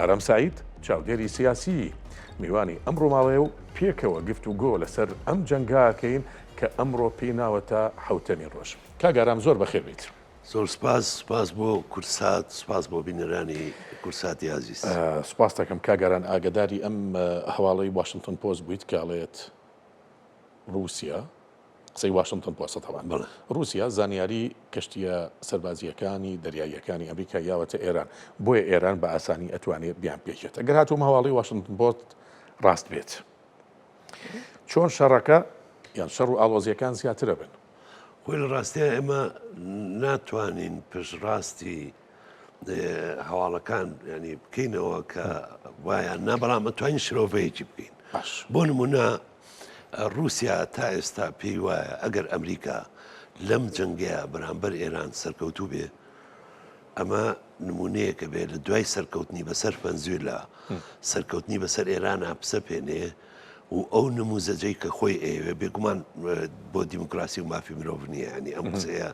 ئارام سەعید، چاودێری سیاسی میوانی ئەمڕۆ ماڵەیە و پێکەوە گفتوگۆ لەسەر ئەم جەنگە ئەکەین کە ئەمڕۆ پێی ناوەتە حەوتەمین ڕۆژ. کاک ئارام زۆر بەخێر بێیت. زۆر سپاس، سپاس بۆ کوردسات، سپاس بۆ بینەرانی کوردساتی ئازیز. سپاست دەکەم کاک ئاران، ئاگەداری ئەم هەواڵەی واشنتن پۆست بوویت کە ئەڵێت ڕووسیا، قسەی واشنتن پۆستە تەبعەن. بەڵێ. ڕووسیا زانیاری کەشتییە سەربازییەکانی دەریاییەکانی ئەمریکای یاوەتە ئێران، بۆیە ئێران بە ئاسانی ئەتوانێ بیانپێکێت. ئەگەر هاتوو ئەم هەواڵەی واشنتن پۆست ڕاست بێت، چۆن شەڕەکە یان شەڕ و ئاڵۆزییەکان زیاتر ئەبن؟ خۆی لە ڕاستیا ئێمە ناتوانین پشتڕاستی هەواڵەکان ینی بکەینەوە کە وایە نا بەڵام ئەتوانین شرۆڤەیەکی بکەین باش. بۆ نمونە ڕووسیا تا ئێستا پێی وایە ئەگەر ئەمریکا لەم جەنگەیە بەرامبەر ئێران سەرکەوتوو بێ ئەمە نمونەیەکە بێ لە دوای سەرکەوتنی بەسەر فەنزوێلا سەرکەوتنی بەسەر ئێرانە بسەپێنێ و ئەو نموزەجەی کە خۆی ئەیەوێ بێگومان بۆ دیموکراسی و مافی مرۆڤ نییە ینی ئەم قسەیە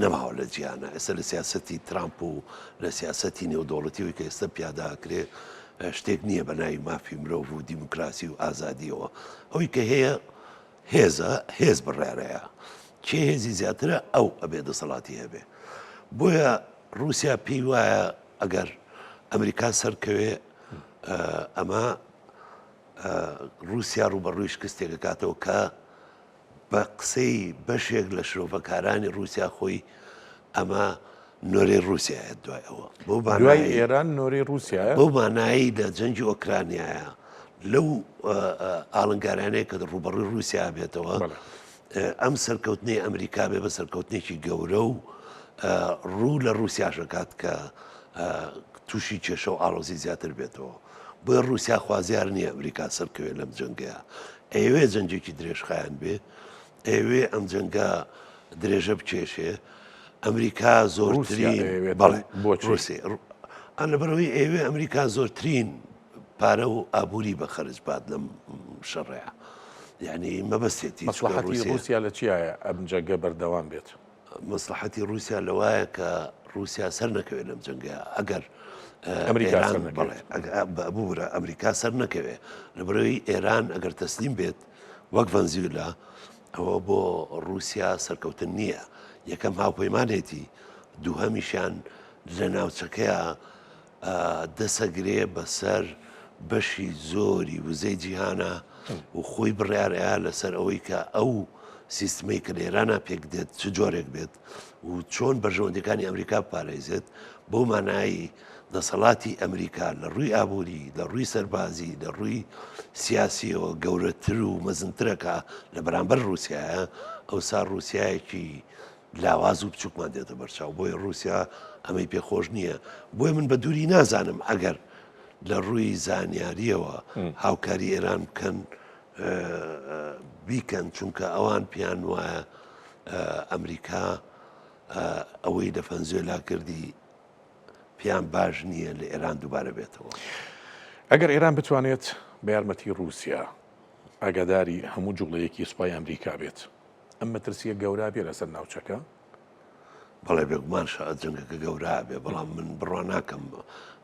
نەماوە لە جیهانە ئێستا لە سیاسەتی ترامپ و لە سیاسەتی نێودەوڵەتیەوەی کە ئێستا پیاداکرێ شتێک نییە بە ناوی مافی مرۆڤ و دیموکراسی و ئازادیەوە ئەوی کە هەیە هێزە هێز بڕیارەیە کێ هێزی زیاترە ئەو ئەبێ دەسەڵاتی هەبێ بۆیە رووسیا پێی وایە ئەگەر ئەمریکا سەرکەوێ ئەمە رووسیا ڕووبەڕووی شکستێک ئەکاتەوە کە بە قسەی بەشێک لە شرۆڤەکارانی ڕووسیا خۆی ئەمە نۆرەی ڕووسیایە دوای ئەوە بۆ دوای ئێران نۆرەی ڕووسیایە بەو مانایی لە جەنگی ئۆکرانیایە لەو ئاڵنگارانەیە کە ڕووبەڕووی ڕووسیا بێتەوە ئەم سەرکەوتنەی ئەمریکا بێ بە سەرکەوتنێکی گەورە و ڕوو لە ڕووسیاشەکات کە تووشی کێشە و ئاڵۆزی زیاتر بێتەوە بۆیە ڕووسیا خوازیار نییە ئەمریکا سەرکەوێت لەم جەنگەیە ئەیەوێ جەنگێکی درێژخایەن بێ ئەیەوێ ئەم جەنگە درێژە بکێشێ ئەمریکا زۆرترین بەڵێ ڕووسی ئەن لەبەرەوەی ئەیەوێ ئەمریکا زۆرترین پارە و ئابووری بە خەرج بات لەم شەڕەیە یعنی مەبەستێتی مەسڵەحەتی ڕووسیا لە چیایە ئەم جەنگە بەردەوام بێت؟ مەسڵەحەتی ڕووسیا لەوایە کە ڕووسیا سەر نەکەوێت لەم جەنگەیە ئەگەر ئەمریکا ببورە ئەمریکا سەر نەکەوێت لەبەرەوەی ئێران ئەگەر تەسلیم بێت وەک ڤەنزیولا ئەوە بۆ ڕووسیا سەرکەوتن نییە یەکەم هاوپەیمانێتی دووهەمیشیان لە ناوچەکەیە دەسەگرێ بەسەر بەشی زۆری وزەی جیهانا و خۆی بڕیار ئەیا لەسەر ئەوەی کە ئەو سیستمەی کە لە ئێرانا پێک دێت چ جۆرێک بێت و چۆن بەرژەوەندیەکانی ئەمریکا بپارێزێت بۆ مانایی دەسەڵاتی ئەمریکا لە ڕووی ئابووری لە ڕووی سەربازی لە ڕووی سیاسیەوە گەورەتر و مەزنترەکە لە بەرامبەر ڕووسایە ئەوسا ڕووسایەکی لاواز و بچوکمان دێتە بەرچاو، بۆیە ڕووسیا ئەمەی پێ خۆش نییە، بۆیە من بە دووری نازانم ئەگەر لە ڕووی زانیارییەوە هاوکاری ئێران بکەن بیکەن، چونکە ئەوان پێیان وایە ئەمریکا ئەوەی لە فەنزوێلا کردی پێیان باش نییە لە ئێران دووبارە بێتەوە. ئەگەر ئێران بتوانێت بە یارمەتی ڕووسیا ئاگاداری هەموو جوڵەیەکی سوپای ئەمریکا بێت، ئەم مەترسیە گەورا بێ لەسەر ناوچەکە؟ بەڵێ بێگومان جەنگەکە گەورا بێ بەڵام من بڕوا ناکەم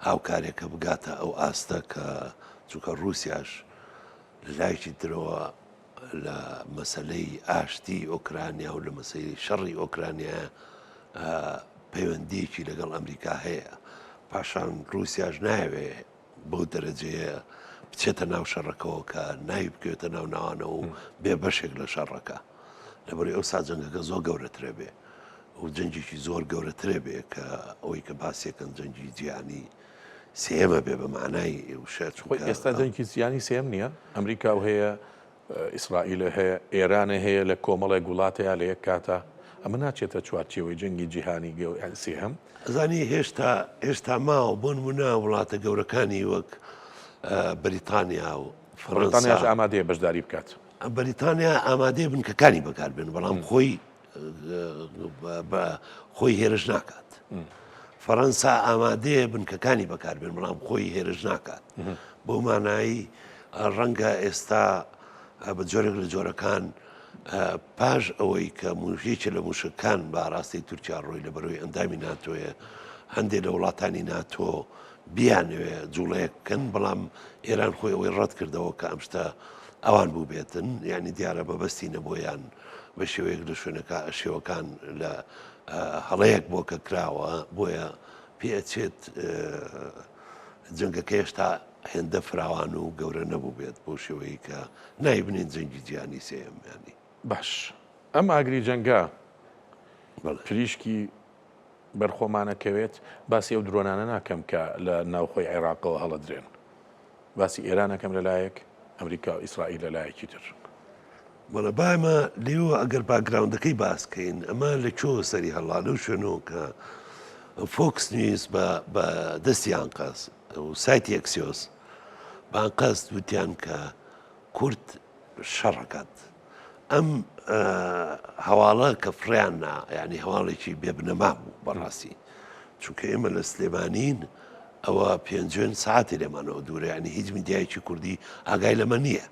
هاوکارێکە بگاتە ئەو ئاستە کە چونکە رووسیاش لە لایەکی ترەوە لە مەسلەی ئاشتی ئۆکرانیا و لە مەسەی شەڕی ئۆکرانیا پەیوەندیەکی لەگەڵ ئەمریکا هەیە پاشان رووسیاش نایەوێ بەو دەرەجەیە بچێتە ناو شەڕەکەوە کە ناوی بکەوێتە ناو ناوانەوە و بێ بەشێک لە شەڕەکە لەبەری ئەو سا جەنگەکە زۆر گەورەترە بێ و جەنگێکی زۆر گەورەترە بێ کە ئەوەی کە باسیەکەن جەنگی جیهانی سێمە بێ بە معنای وشە چونکە ئێستا جەنگی جیهانی سێم نییە ئەمریکا و هەیە ئیسرائیل هەیە، ئێران هەیە لە کۆمەڵێک وڵات هەیە لە یەک کاتا، ئەمە ناچێتە چوارچێوەی جەنگی جیهانی سێهەم؟ ئەزانی هێشتا هێشتا ماوە بۆ نمونە وڵاتە گەورەکانی وەک بەریتانیا و فەرەنساش ئامادەیە بەشداری بکات. بەریتانیا ئامادەیە بنکەکانی بەکاربێن بەڵام خۆی خۆی هێرش ناکات. فەرەنسا ئامادەیە بنکەکانی بەکاربێن بەڵام خۆی هێرش ناکات. بەو مانایی ڕەنگە ئێستا بە جۆرێک لە جۆرەکان پاش ئەوەی کە یەکێ لە موشەکان بە ئاراستەی تورکیا ڕۆی لە بەرەوەی ئەندامی ناتۆیە هەندێک لە وڵاتانی ناتۆ بیانەوێ جوڵەیەک بکەن، بەڵام ئێران خۆی ئەوەی ڕەت کردەوە کە ئەم شتە ئەوان بووبێتن، یانی دیارە مەبەستی نەبووە یان بە شێوەیەک لە شوێنەکە شێوەکان لە هەڵەیەک بۆ کە کراوە، بۆیە پێ ئەچێت جەنگەکە هێشتا هێندە فراوان و گەورە نەبووبێت بەو شێوەیە کە نایبنین جەنگی جیهانی سێیەم یانی. باش ئەم ئاگری جەنگە پریشکی بەر خۆمان ئەکەوێت، باسی ئەو درۆنانە ناکەم کە لە ناوخۆی عێراقەوە هەڵەدرێن، باسی ئێران ئەکەم لە لایەک، ئەمریکا و ئیسرائیل لە لایەکی تر. بەڵێ با ئێمە لێوە ئەگەر background ەکەی باس کەین ئەمە لە کوێوە سەری هەڵا لەو شوێنەوە کە فۆکس نیوز بە بە دەستی ئانقەست و سایتی ئەکسیۆس بە ئانقەست وتیان کە کورد شەڕەکات ئەم هەواڵە کە فڕیان نا یعنی هەواڵێکی بێبنەما بوو بەڕاستی چونکە ئێمە لە سلێمانین ئەوە پێنجوێن ساعتی لێمانەوە دوورە ینی هیچ میدیایکی کوردی ئاگای لەمە نییە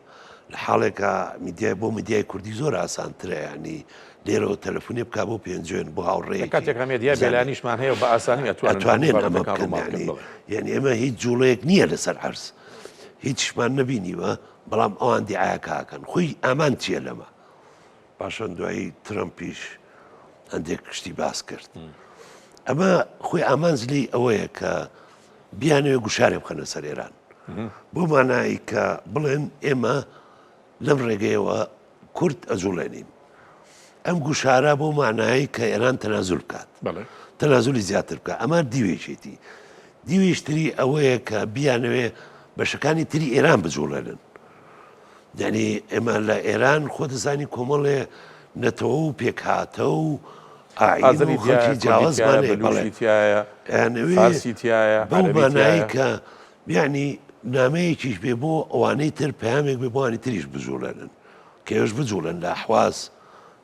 لە حاڵێکە میدیای بۆ میدیای کوردی زۆر ئاسانترە ینی لێرەوە تەلەفۆنی بک بۆ پێنجوێن بۆ هاوڕێ کاتێک میدیا بێلانیشمان هەیە بە ئاسانی ئەتوانێن ئەمە بکەن یعنی ئێمە هیچ جوڵەیەک نییە لەسەر عەرز هیچشمان نەبینیوە بەڵام ئەوان دیعایەکە ئەکەن خۆی ئامان چییە لەمە پاشان دوایی ترەمپیش هەندێک شتی باس کرد ئەمە خۆی ئامانج لی ئەوەیە کە بیانەوێ گوشارێ بخەنە سەر ئێران بۆ مانایی کە بڵێن ئێمە لەم ڕێگەیەوە کورد ئەجوڵێنین ئەم گوشارە بۆ مانایی کە ئێران تەنازول بکات تەنازولی زیاتر بکە ئەمە دیوێکێتی دیویشتری ئەوەیە کە بیانەوێ بەشەکانی تری ئێران بجوڵێنن یعنی ئێمە لە ئێران خۆ دەزانی کۆمەڵێ نەتەوە و پێکهاتە و ئاین و خەڵکی جیاوازمان هەیە بەڵێ فارسی تایە بەو مانایی کە یعنی نامەیەکیش بێ بۆ ئەوانەی تر پەیامێک بێ بۆ ئەوانی تریش بجوڵێنن کە ئێوەش بجوڵێن لە ئەحواز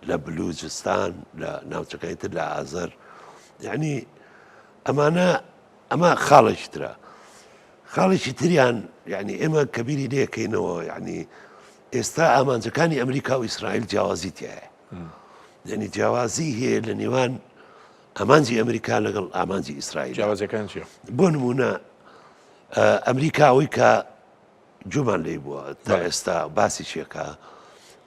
لە بلوجستان لە ناوچەکانی تر لە ئازەر یعنی ئەمانە ئەمە خاڵێکی ترە خاڵێکی تریان یعنی ئێمە کە بیری لێکەینەوە یعنی ئێستا ئامانجەکانی ئەمریکا و ئیسرائیل جیاوازی تایە یعنی جیاوازی هەیە لە نێوان ئامانجی ئەمریکا لەگەڵ ئامانجی ئیسرائیل جیاوازەکان چیە بۆ نمونە ئەمریکا ئەوەی کە گوێمان لێی بووە تا ئێستا باسی چیەکە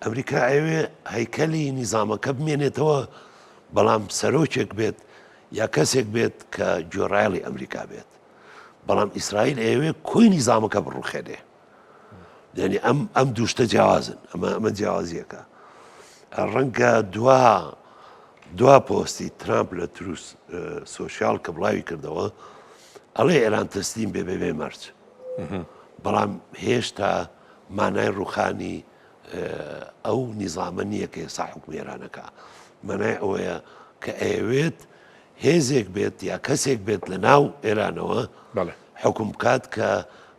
ئەمریکا ئەوێ هەیکەلی نیزامەکە بمێنێتەوە بەڵام سەرۆکێک بێت یا کەسێک بێت کە گوێڕایەڵی ئەمریکا بێت بەڵام ئیسرائیل ئەوێ کۆی نیزامەکە بڕوخێنێ یعنی ئەم ئەم دووشتە جیاوازن ئەمە ئەمە جیاوازیەکە ڕەنگە دوا دوا پۆستی ترامپ لە تروس سۆسیال کە بڵاوی کردەوە ئەڵێ ئێران تەسلیم بێ بێ مەرج بەڵام هێشتا مانای ڕوخانی ئەو نیزامە نییە کە ئێستا حکومی ئێرانەکە مانای ئەوەیە کە ئەیەوێت هێزێک بێت یا کەسێک بێت لە ناو ئێرانەوە حکوم بکات کە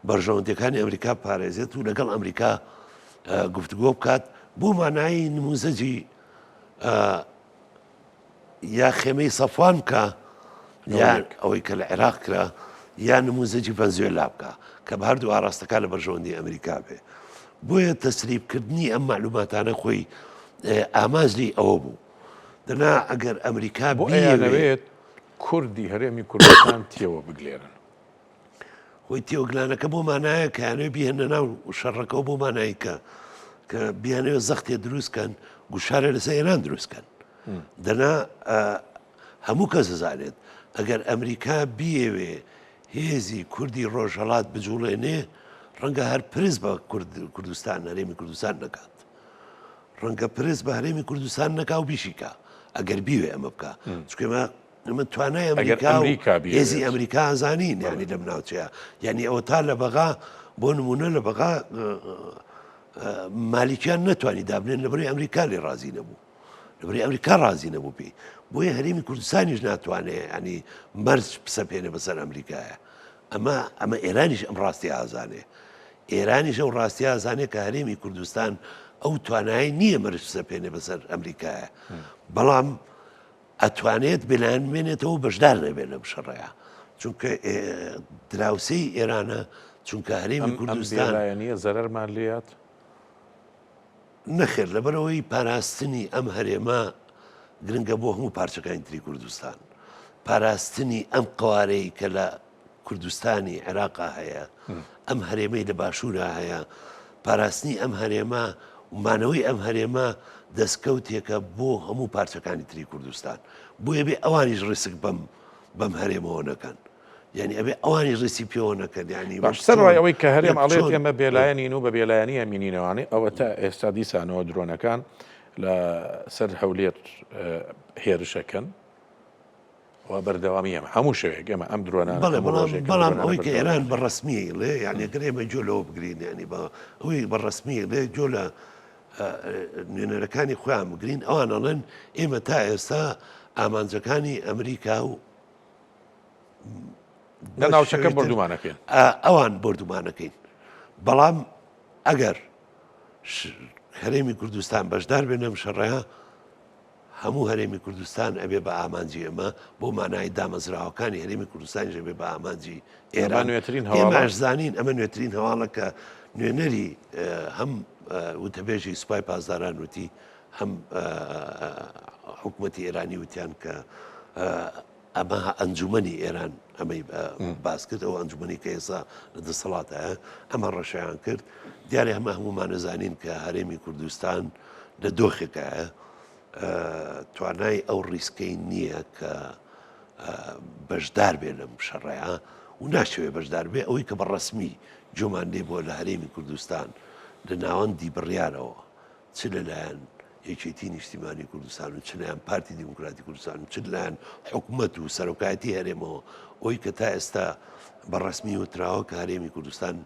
بەرژەوەندیەکانی ئەمریکا پارێزێت و لەگەڵ ئەمریکا گفتگۆ بکات بۆ مانایی نموزەجی یا خێمەی سەفوان بکا یا ئەوەی کە لە عێراق کرا یا نموزەجی ڤەنزوێلا بکا کە بە هەردوو ئاراستەکە لە بەرژەوەندی ئەمریکا بێ بۆیە تەسریبکردنی ئەم معلوماتانە خۆی ئامانج لی ئەوە بوو دەنا ئەگەر ئەمریکا بۆ ئەیانەوێت کوردی هەرێمی کوردستان تێوە بگلێنن خۆی تێوەگلانەکە بۆ مانایە کە یانەوێ بیهێننە ناو شەڕەکەەوە بۆ مانایی کە کە بیانەوێ زەختێ دروست کەن گوشارێ لەسەر ئێران دروست کەن دەنا هەموو کەس دەزانێت ئەگەر ئەمریکا بیەوێ هێزی کوردی ڕۆژهەڵات بجوڵێنێ ڕەنگە هەر پرس بە کوردستان هەرێمی کوردستان نەکات ڕەنگە پرس بە هەرێمی کوردستان نەکا و بیشیکا ئەگەر بیوێ ئەمە بکە چکێمە من توانای ئەمریکا و هێزی ئەمریکا ئەزانین یانی لەم ناوچەیە یعنی ئەوە تا لە بەغا بۆ نمونە لە بەغا مالیکیان نەتوانی دابنێن لە بەری ئەمریکا لێ ڕازی نەبوو لەبەری ئەمریکا ڕازی نەبوو پێی بۆیە هەرێمی کوردستانیش ناتوانێ ینی مەرج پسەپێنێ بەسەر ئەمریکایە ئەمە ئەمە ئێرانیش ئەم ڕاستی ئازانێ ئێرانیش ئەو ڕاستی ئازانێ کە هەرێمی کوردستان ئەو توانایی نییە مەرج پسەپێنێ بەسەر ئەمریکایە بەڵام ئەتوانێت بێلایەن بمێنێتەوە و بەشدار نەبێت لەم شەڕەیا چونکە دراوسێی ئێرانە چونکە هەرێمی کوردستان بێلایەنیە زەرەرمان لێیات؟ نەخێر لەبەرئەوەی پاراستنی ئەم هەرێمە گرنگە بۆ هەموو پارچەکانی تری کوردستان پاراستنی ئەم قوارەی کە لە. کوردستانی عێراقا هەیە، ئەم هەرێمەی لە باشوورا هەیە، پاراستنی ئەم هەرێمە و مانەوەی ئەم هەرێمە دەستکەوتێکە بۆ هەموو پارچەکانی تری کوردستان. بۆیە بێ ئەوانیش ڕیسک بەم بەم هەرێمەوە نەکەن. یعنی ئەبێ ئەوانیش ڕیسی پێوە نەکەن یعنی باش سەرڕای ئەوەی کە هەرێم ئەڵێت ئێمە بێلایەنین و بە بێلایەنی ئەمینینەوانی ئەوە تا ئێستا دیسانەوە درۆنەکان لە سەر هەولێر هێرشەکەن و بەردەوامی ئێمە هەموو شەوێک ئێمە ئەم درۆنانە بەڵێ بەڵام بەڵام ئەوەی کە ئێران بە ڕەسمی ئەیڵێ یعنی گەر ئێمە گوێ لەوە بگرین یعنی بە ئەوەی بە ڕەسمی ئەیڵێ گوێ لە نوێنەرەکانی خۆیان بگرین ئەوان ئەڵێن ئێمە تا ئێستا ئامانجەکانی ئەمریکا و لە ناوچەکە بۆردومانەکەین ئەوان بۆردومانەکەین بەڵام ئەگەر هەرێمی کوردستان بەشدار بێ لەم شەڕەیە هەموو هەرێمی کوردستان ئەبێ بە ئامانجی ئێمە، بۆ مانای دامەزراوەکانی هەرێمی کوردستانیش ئەبێ بە ئامانجی ئێران. ئەمە نوێترین هەواڵە؟ ئێمەش زانین ئەمە نوێترین هەواڵە کە نوێنەری هەم وتەبێژی سوپای پاسداران وتی، هەم حکومەتی ئێرانی وتیان کە ئەمە ئەنجومەنی ئێران ئەمەی باس کرد، ئەو ئەنجومەنی کە ئێستا لە دەسەڵاتایە ئەم هەڕەشەیان کرد. دیارە ئەمە هەموومان ئەزانین کە هەرێمی کوردستان لە دۆخێکایە توانای ئەو ڕیسکەی نییە کە بەشدار بێ لەم شەڕەیە و ناشەوێ بەشدار بێ ئەوەی کە بە ڕەسمی جۆمان لێ بووە لە هەرێمی کوردستان لە ناوەندی بڕیارەوە چ لەلایەن یەکێتی نیشتیمانی کوردستان و چ لایەن پارتی دیموکراتی کوردستان و چ لایەن حکومەت و سەرۆکایەتی هەرێمەوە ئەوی کە تا ئێستا بە ڕەسمی وتراوە کە هەرێمی کوردستان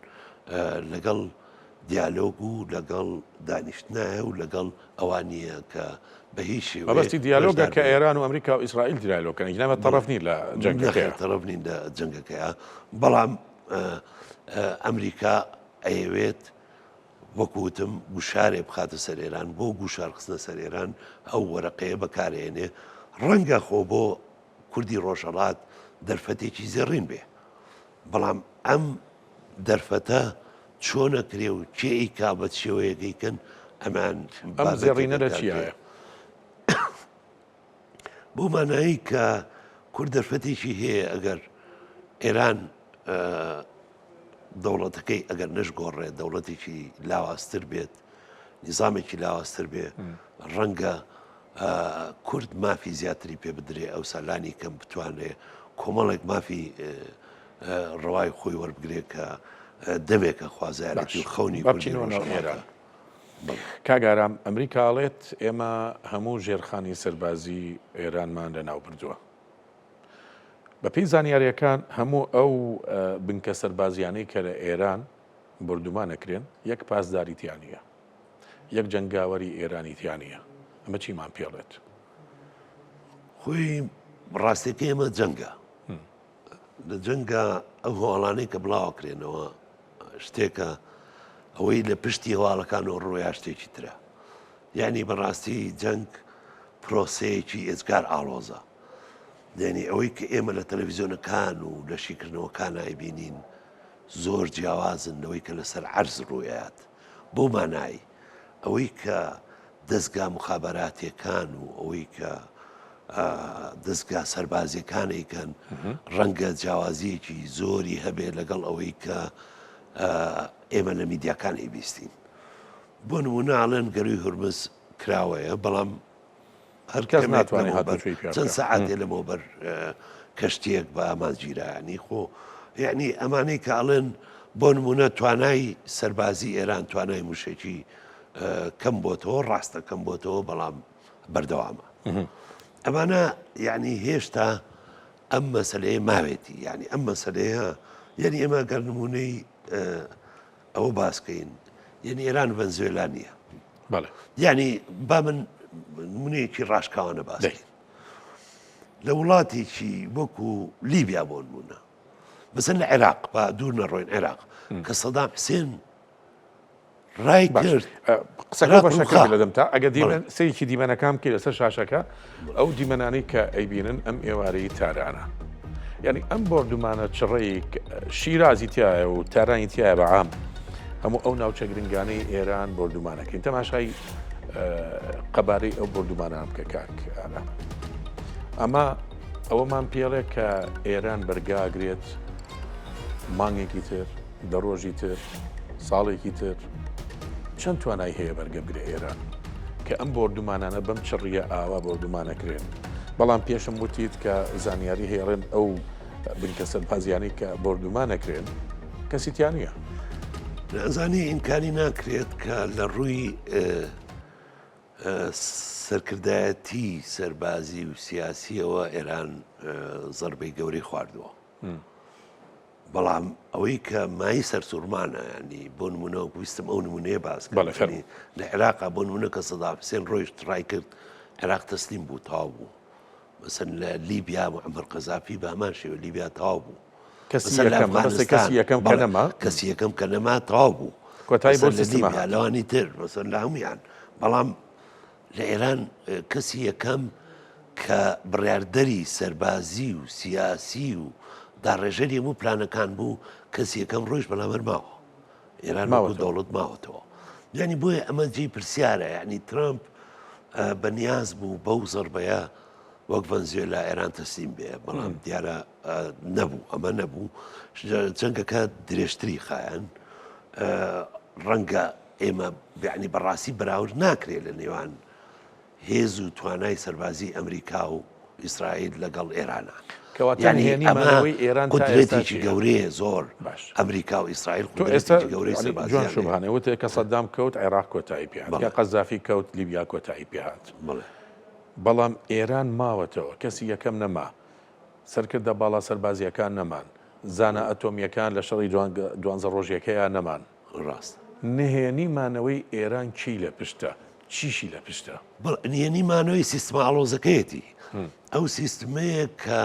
لەگەڵ دیالۆگ و لەگەڵ دانیشتنایە و لەگەڵ ئەوان نییە کە بە هیچ شێوەیەک مەبەستی دیالۆگە کە ئێران و ئەمریکا و ئیسرائیل دیالۆگکەن ئینا ئێمە تەڕەف نین لە جەنگەکەیا. نەخێر تەڕەف نین لە جەنگەکەیا بەڵام ئەمریکا ئەیەوێت وەکو وتم گوشارێ بخاتە سەر ئێران بۆ گوشار خستنە سەر ئێران ئەو وەرەقەیە بەکارێنێ ڕەنگە خۆ بۆ کوردی ڕۆژهەڵات دەرفەتێکی زێڕین بێ بەڵام ئەم دەرفەتە چۆن ئەکرێ و کێ ئەیکا بە چ شێوەیەک ئەیکەن ئەمان ئەم زێڕینە لە چیایە؟ بۆ مانایی کە کورد دەرفەتێکی هەیە ئەگەر ئێران دەوڵەتەکەی ئەگەر نەشگۆڕێ دەوڵەتێکی لاوازتر بێت نیزامێکی لاوازتر بێ ڕەنگە کورد مافی زیاتری پێ بدرێ ئەوسا لانی کەم بتوانێ کۆمەڵێک مافی ڕەوای خۆی وەربگرێ کە دەمێکە خوازیارێتی و خەونی کوردی ڕۆژهەڵاتە. کاک ئارام، ئەمریکا ئەڵێت ئێمە هەموو ژێرخانی سەربازی ئێرانمان لەناو بردووە. بەپێی زانیارییەکان هەموو ئەو بنکە سەربازیانەی کە لە ئێران بۆردومان ئەکرێن یەک پاسداری تیا نییە. یەک جەنگاوەری ئێرانی تیا نییە. ئەمە چیمان پێڵێت؟ خۆی ڕاستەکەی ئەمە جەنگە. لە جەنگا ئەو هەواڵانەی کە بڵاوەکرێنەوە شتێکە ئەوەی لە پشتی هەواڵەکانەوە ڕۆیا شتێکی ترە یعنی بەڕاستی جەنگ پرۆسەیەکی ئێجگار ئاڵۆزە یعنی ئەوەی کە ئێمە لە تەلەڤیزیۆنەکان و لە شیکردنەوەکان ئایبینین زۆر جیاوازن لەوەی کە لەسەر عەرز ڕوویات بۆ مانای ئەوەی کە دەزگا موخابەراتیەکان و ئەوەی کە دەزگا سەربازیەکان ئەیکەن ڕەنگە جیاوازیەکی زۆری هەبێ لەگەڵ ئەوەی کە ئێمە لە میدیاکان ئەیبیستین بۆ نمونە ئەڵێن گەروی هورمز کراوەیە بەڵام هەر کەس ناتوانێت هاتوچۆی پێ چەند سەعاتێ لەمەوبەر کەشتیەک بە ئامانج گیرا ینی خۆ یعنی ئەمانەی کە ئەڵێن بۆ نمونە توانای سەربازی ئێران توانای موشکی کەم بۆتەوە ڕاستە کەم بۆتەوە بەڵام بەردەوامە ئەمانە یعنی هێشتا ئەم مەسلەیە ماوێتی یعنی ئەم مەسلەیە یعنی ئێمە گەر نمونەی ئەوە باسکەین یعنی ئێران ڤەنزوێلا نییە یعنی با من نمونەیەکی ڕاشکاوانە باسکەین لە وڵاتێکی وەکو لیبیا بۆ نمونە بەسەر لە عێراق با دوور نەڕۆین عێراق کە سەدام حسێن ڕای کرد قسەکە بەشەکە لە دەمتا ئەگە دیمەن سەیرێکی دیمەنەکان بکەی لەسەر شاشەکە ئەو دیمەنانەی کە ئەیبینن ئەم ئێوارەی تارانە یعنی ئەم بۆردومانە چڕەی شیرازی تایە و تارانی تایە بە عام هەموو ئەو ناوچە گرنگانەی ئێران بۆردومانەکەین تەماشای قەبارەی ئەو بۆردومانان بکە کاک ئارام ئەمە ئەوەمان پێڵێ کە ئێران بەرگاگرێت. مانگێکی تر، دە ڕۆژی تر، ساڵێکی تر چەند توانای هەیە بەرگە بگرێ ئێران کە ئەم بۆردومانانە بەم چڕیە ئاوا بۆردومانەکرێن بەڵام پێشم وتیت کە زانیاری هەیەڵێن ئەو بنکە سەربازیانەی کە بۆردومانەکرێن کەسی تیا نییە. نازانی ئینکاری ناکرێت کە لە ڕووی سەرکردایەتی سەربازی و سیاسیەوە ئێران زەربەی گەورەی خواردووە. بەڵام ئەوەی کە مای سەرسوڕمانە ینی بۆ نمونە ویستم ئەو نمونەیە باس بەڵێ لە عێراقا بۆ نمونە کە سەدام حسێن ڕۆیشت ڕای کرد عێراق تەسلیم بوو تاو بوو مەسەن لە لیبیا معمر قەزافی بە هەمان شێوە لیبیا تەواو بوو کەسی یەکەم مەبەستە کەسی یەکەم کە نەما کەسی یەکەم کە نەما تەواو بوو کۆتایی بۆ سیستمە لیبیا لەوانی تر مەسەن لە هەمویان بەڵام لە ئێران کەسی یەکەم کە بڕیاردەری سەربازی و سیاسی و داڕێژەری هەموو پلانەکان بوو کەسی یەکەم ڕۆیشت بەڵام هەر ماوە ئێران وەکو دەوڵەت ماوەتەوە یعنی بۆیە ئەمە جێی پرسیارە یعنی ترامپ بەنیاز بوو بەو زەربەیە وەک ڤەنزوێلا ئێران تەسلیم بێ بەڵام دیارە نەبوو ئەمە نەبوو جەنگەکە درێژتری خایەن ڕەنگە ئێمە بیانی بەڕاستی بەراورد ناکرێت لە نێوان هێز و توانای سەربازی ئەمریکا و ئیسرائیل لەگەڵ ئێرانە. کەواتە نهێنی مانەوەی ئێران تا ئێستا قودرەتێکی چییە؟ گەورەیە زۆر باش. ئەمریکا و ئیسرائیل تۆ ئێستا قودرەتێکی گەورەی یانی جوان سەربازیان هەیە. شوبهانە وتت کە سەدام کەوت عێراق کۆتایی پێ هات، کە بەڵێ. قەزافی کەوت لیبیا کۆتایی پێ هات. بەڵێ. بەڵام ئێران ماوەتەوە، کەسی یەکەم نەما، سەرکردە باڵا سەربازییەکان نەمان، زانا ئەتۆمییەکان لە شەڕی دوانزە ڕۆژیەکەیا نەمان. ڕاستە. نهێنی مانەوەی ئێران کێی لە پشتە؟ چیشی لە پشتە؟ بەڵێ نهێنی مانەوەی سیستمە ئاڵۆزەکەیەتی. ئەو سیستمەیە کە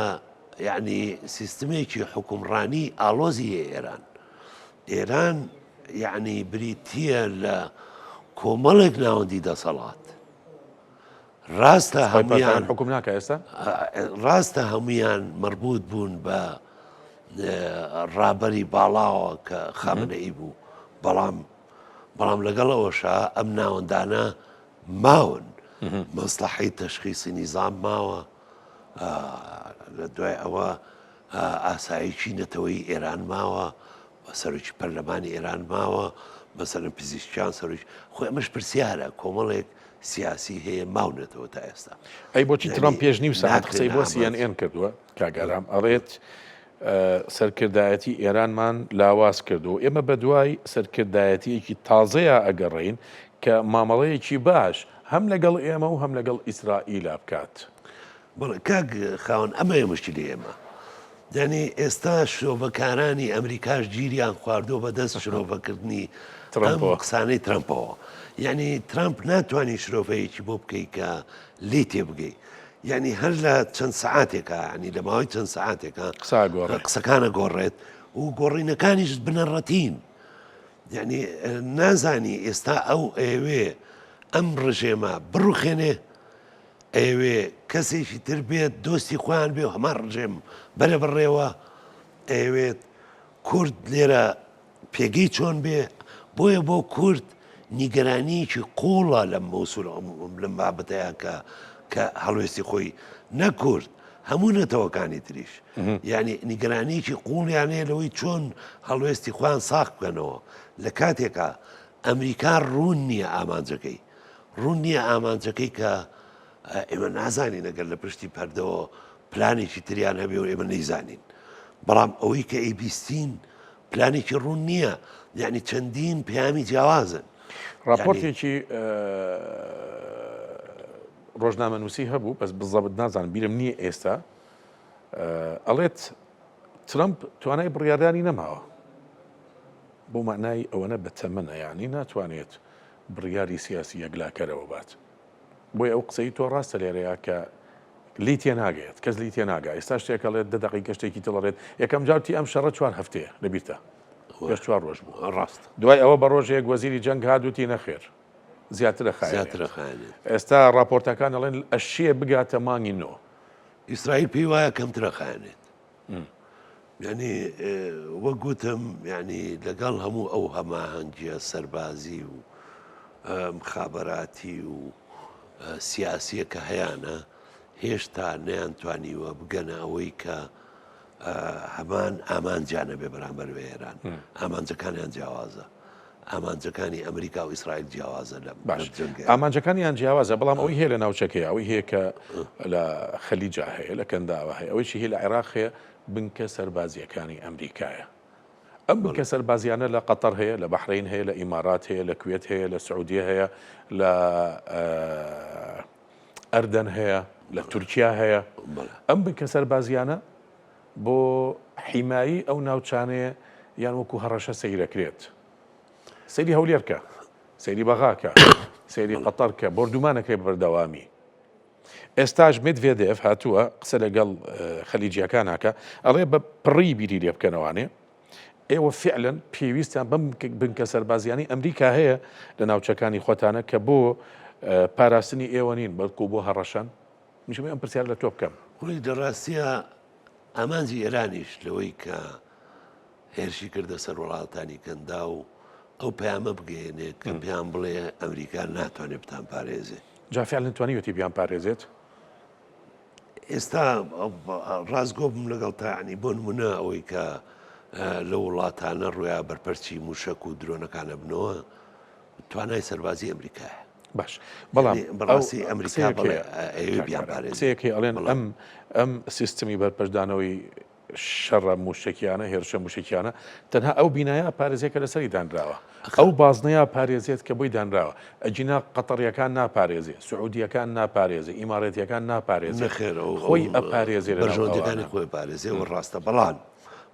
یعنی سیستمێکی حوکمڕانی ئاڵۆزی هەیە ئێران. ئێران یعنی بریتییە لە کۆمەڵێک ناوەندی دەسەڵات. ڕاستە هەمویان حکوم ناکە ئێستا ڕاستە هەمویان مەربوط بوون بە ڕابەری باڵاوە کە خامنەئی بوو بەڵام بەڵام لەگەڵ ئەوەشا ئەم ناوەندانە ماون مەسلحەی تەشخیسی نیزام ماوە لە دوای ئەوە ئاسایشی نەتەوەی ئێران ماوە سەرۆکی پەرلەمانی ئێران ماوە مەسەرن پزیشکیان سەرۆکی خۆی ئەمەش پرسیارە کۆمەڵێک سیاسی هەیە ماونەتەوە تا ئێستا. ئەی بۆچی ترەمپ پێش نیو سەعات قسەی بۆ سی ئێن ئێن کردووە؟ کاک ئارام ئەڵێت سەرکردایەتی ئێرانمان لاواز کردو ئێمە بەدوای سەرکردایەتیەکی تازەیا ئەگەڕێین کە مامەڵەیەکی باش هەم لەگەڵ ئێمە و هەم لەگەڵ ئیسرائیلا بکات. بەڵێ کاک خاوەن ئەمەیە مشکلی ئێمە یانی ئێستا شرۆڤەکارانی ئەمریکاش گیریان خواردووە بە دەست شرۆڤەکردنی ئەم قسانەی ترەمپەوە یعنی ترامپ ناتوانانی شرۆڤەیەکی بۆ بکەی کە لی تێبگەی یعنی هەر لە چەند سعاتێکە ینی لە ماوەی چەند سعاتێکە قسەکانە گۆڕێت و گۆڕینەکانیش بنەڕەتین یعنی نازانی ئێستا ئەو ئەوێ ئەم ڕژێمە بڕوخێنێ ئەیەوێ کەسێکی تر بێت دۆستی خۆیان بێ و هەمان ڕژێم بەرە بەڕێوە، ئەیەوێت کورد لێرە پێگەی چۆن بێ، بۆیە بۆ کورد نیگەرانییەکی قووڵە لەم مەوسول لەم بابەتەیە کە کە هەڵوێستی خۆی نە کورد هەموو نەتەوەکانی تریش یعنی نیگەرانییەکی قووڵیان هەیە لەوەی چۆن هەڵوێستی خۆیان ساغ بکەنەوە لە کاتێکا ئەمریکا ڕوون نییە ئامانجەکەی ڕوون نییە ئامانجەکەی کە ئێمە نازانین ئەگەر لە پشتی پەردەوە پلانێکی تریان هەبێ و ئێمە نەیزانین بەڵام ئەوەی کە ئەیبیستین پلانێکی ڕوون نییە یعنی چەندین پەیامی جیاوازن راپۆرتێکی ڕۆژنامەنووسی هەبوو بەس بزەبت نازانم بیرم نییە ئێستا ئەڵێت ترەمپ توانای بڕیاردانی نەماوە بۆ معنای ئەوەنە بەتەمەنە یعنی ناتوانێت بڕیاری سیاسی یەکلاکەرەوە بات. بۆیە ئەو قسەی تۆ ڕاستە لێرەیا کە لێی تێناگەیەت، کەس لێی تێناگا. ئێستا شتێک ئەڵێت، دە دەقیقە شتێکی تر ئەڵێت. یەکەم جار وتی ئەم شەڕە چوار هەفتەیە، لەبیرتە؟ پێش چوار ڕۆژ بوو. ڕاستە. دوای ئەوە بە ڕۆژێک وەزیری جەنگ هات وتی نەخێر، زیاترە خایەنێت. زیاترە خایەنێت. ئێستا ڕاپۆرتەکان ئەڵێن ئەشێ بگاتە مانگی نۆ. ئیسرائیل پێی وایە کەمترە خایەنێت. یعنی وەک گوتم یعنی لەگەڵ هەموو ئەو هەماهەنگیە سەربازی و مخابراتی و سیاسیە کە هەیانە هێشتا نەیانتوانیوە بگەنە ئەوەی کە هەمان ئامانجیان نەبێ بەرامبەر بە ئێران ئامانجەکانیان جیاوازە ئامانجەکانی ئەمریکا و ئیسرائیل جیاوازە لەم باش ئامانجەکانیان جیاوازە بەڵام ئەوەی هەیە لە ناوچەکەی ئەوەی هەیە کە لە خەلیجا هەیە لە کەنداوە هەیە ئەوەیشی هەیە لە عێراق هەیە بنکە سەربازیەکانی ئەمریکایە ئەم بنکە سەربازیانە لە قەتەر هەیە لە بەحرین هەیە لە ئیمارات هەیە لە کوێت هەیە لە سعودیە هەیە لە ئەردەن هەیە، لە تورکیا هەیە، ئەم بنکە سەربازیانە بۆ حیمایی ئەو ناوچانەیە یان وەکو هەڕەشە سەیرەکرێت. سەیری هەولێر کە، سەیری بەغا کە، سەیری قەتەر کە، بۆردومانەکرێت بە بەردەوامی. ئێستاش مێدڤێدێڤ هاتووە قسە لەگەڵ خەلیجیەکان ئەکا، ئەڵێ بە پڕی بیری لێ بکەنەوانێ، ئێوە فیعلەن پێویستتان بەم بنکە سەربازیانەی ئەمریکا هەیە لە ناوچەکانی خۆتانە کە بۆ پاراستنی ئێوە نین بەڵکو بۆ هەڕەشەن؟ منیش ئەم پرسیار لە تۆ بکەم. وەڵی لە ڕاستیا ئامانجی ئێرانیش لەوەی کە هێرشی کردە سەر وڵاتانی کەنداو ئەو پەیامە بگەیەنێ کە پێیان بڵێ ئەمریکا ناتوانێت بتان پارێزێ. جا فیعلەن توانیویەتی بیان پارێزێت؟ ئێستا ڕاستگۆ بم لەگەڵ تا ینی بۆ نمونە ئەوەی کە لە وڵاتانە ڕویا بەرپەرچی موشک و درۆنەکانە بنەوە توانای سەربازی ئەمریکایە باش بەڵام بەڕاستی ئەمریکا قسەیەکی ئەڵێن ئەم ئەم سیستمی بەرپەرچدانەوەی شەڕە مووشەکیانە، هێرشە مووشەکیانە، تەنها ئەو بینایە ئەپارێزێت کە لەسەری دانراوە، ئەو بازنەیە ئەپارێزێت کە بۆی دانراوە، ئەگینا قەتەڕیەکان ناپارێزێ، سعودیەکان ناپارێزێ، ئیماڕێتیەکان ناپارێزێ، نەخێر ئەو خۆی ئەپارێزێ لەناو بەرژەوەندیەکانی ئەوانە. خۆی ئەپارێزێ و ڕاستە بەڵام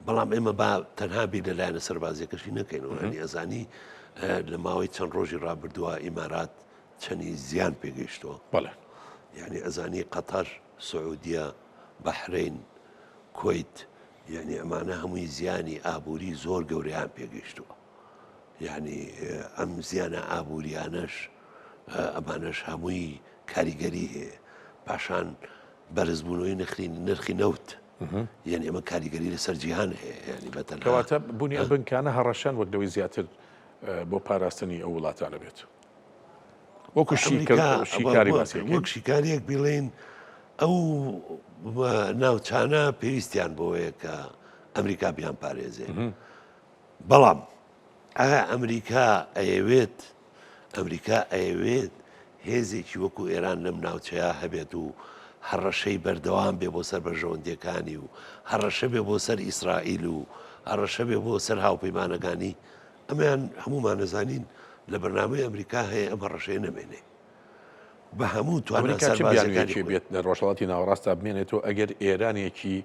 بەڵام ئێمە با تەنها بیر لە لایەنە سەربازیەکەشی نەکەینەوە یانی ئەزانی لە ماوەی چەند ڕۆژی ڕابردووە ئیمارات چەنی زیان پێگەیشتووە بەڵێ. یانی ئەزانی قەتەر سعودیە بەحرەین، کوەیت، یەعنی ئەمانە هەمووی زیانی ئابووری زۆر گەورەیان پێگەیشتووە. یەعنی ئەم زیانە ئابووریانەش ئەمانەش هەمووی کاریگەری هەیە. پاشان بەرزبوونەوەی نرخی نرخی نەوت یعنی ئەمە کاریگەری لەسەر جیهان هەیە یعنی بە تەنها کەواتە بوونی ئەم بنکانە هەڕەشەن وەک لەوەی زیاتر بۆ پاراستنی ئەو وڵاتانە بێت. وەکو شیکاری وەک شیکاریەک بیڵێین ئەو ناوچانە پێویستیان بۆیە کە ئەمریکا بیان پارێزێ بەڵام ئایا ئەمریکا ئەیەوێت ئەمریکا ئەیەوێت هێزێکی وەکو ئێران لەم ناوچەیە هەبێت و هەڕەشەی بەردەوام بێ بۆ سەر بەرژەوەندیەکانی و هەڕەشە بێ بۆ سەر ئیسرائیل و هەڕەشە بێ بۆ سەر هاوپەیمانەکانی ئەمەیان هەموومان ئەزانین لە بەرنامەی ئەمریکا هەیە ئەم هەڕەشەیە نەمێنێ بە هەموو توانا ئەمریکا چ سەربازیەکانی بیانوویەکی خۆی. بێت لە ڕۆژهەڵاتی ناوەڕاستدا بمێنێتەوە ئەگەر ئێرانێکی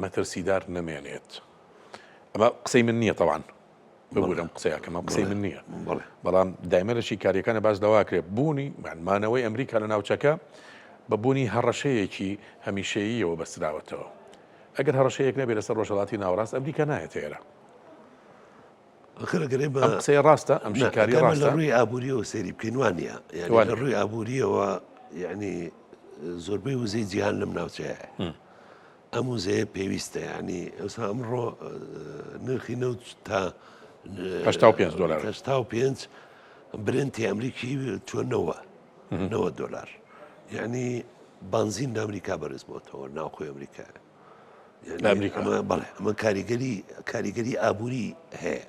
مەترسیدار نەمێنێت؟ ئەمە قسەی من نییە تەوان ببورم قسەیەکەم ئەم قسەی من نییە بەڵێ. بەڵام دایمە لە شیکاریەکانە باس لەوە کرێ بوونی مانەوەی ئەمریکا لە ناوچەکە بە بوونی هەڕەشەیەکی هەمیشەییەوە بەستراوەتەوە ئەگەر هەڕەشەیەک نەبێت لەسەر ڕۆژهەڵاتی ناوەڕاست ئەمریکا نایەتە ئێرە. ئەخر ئەگەر ئێمە ئەم قسەیە ڕاستە ئەم نا، شیکاریە ئەگەر ئێمە لە ڕاستە ڕووی ئابووریەوە سەیری بکەین وا نییە یعنی وا لە نییە. ڕووی ئابووریەوە یعنی زۆربەی وزەی جیهان لەم ناوچەیە هەیە. ئەم وزەیە پێویستە یعنی ئێستا ئەمڕۆ اه، نرخی نەوت تا 85 دۆلار. 85 برنتی ئەمریکی چووە نەوە 90 دۆلار یعنی بەنزین لە ئەمریکا بەرز بۆتەوە ناوخۆی ئەمریکا لە ئەمریکا. بەڵێ ئەمە کاریگەری کاریگەری ئابووری هەیە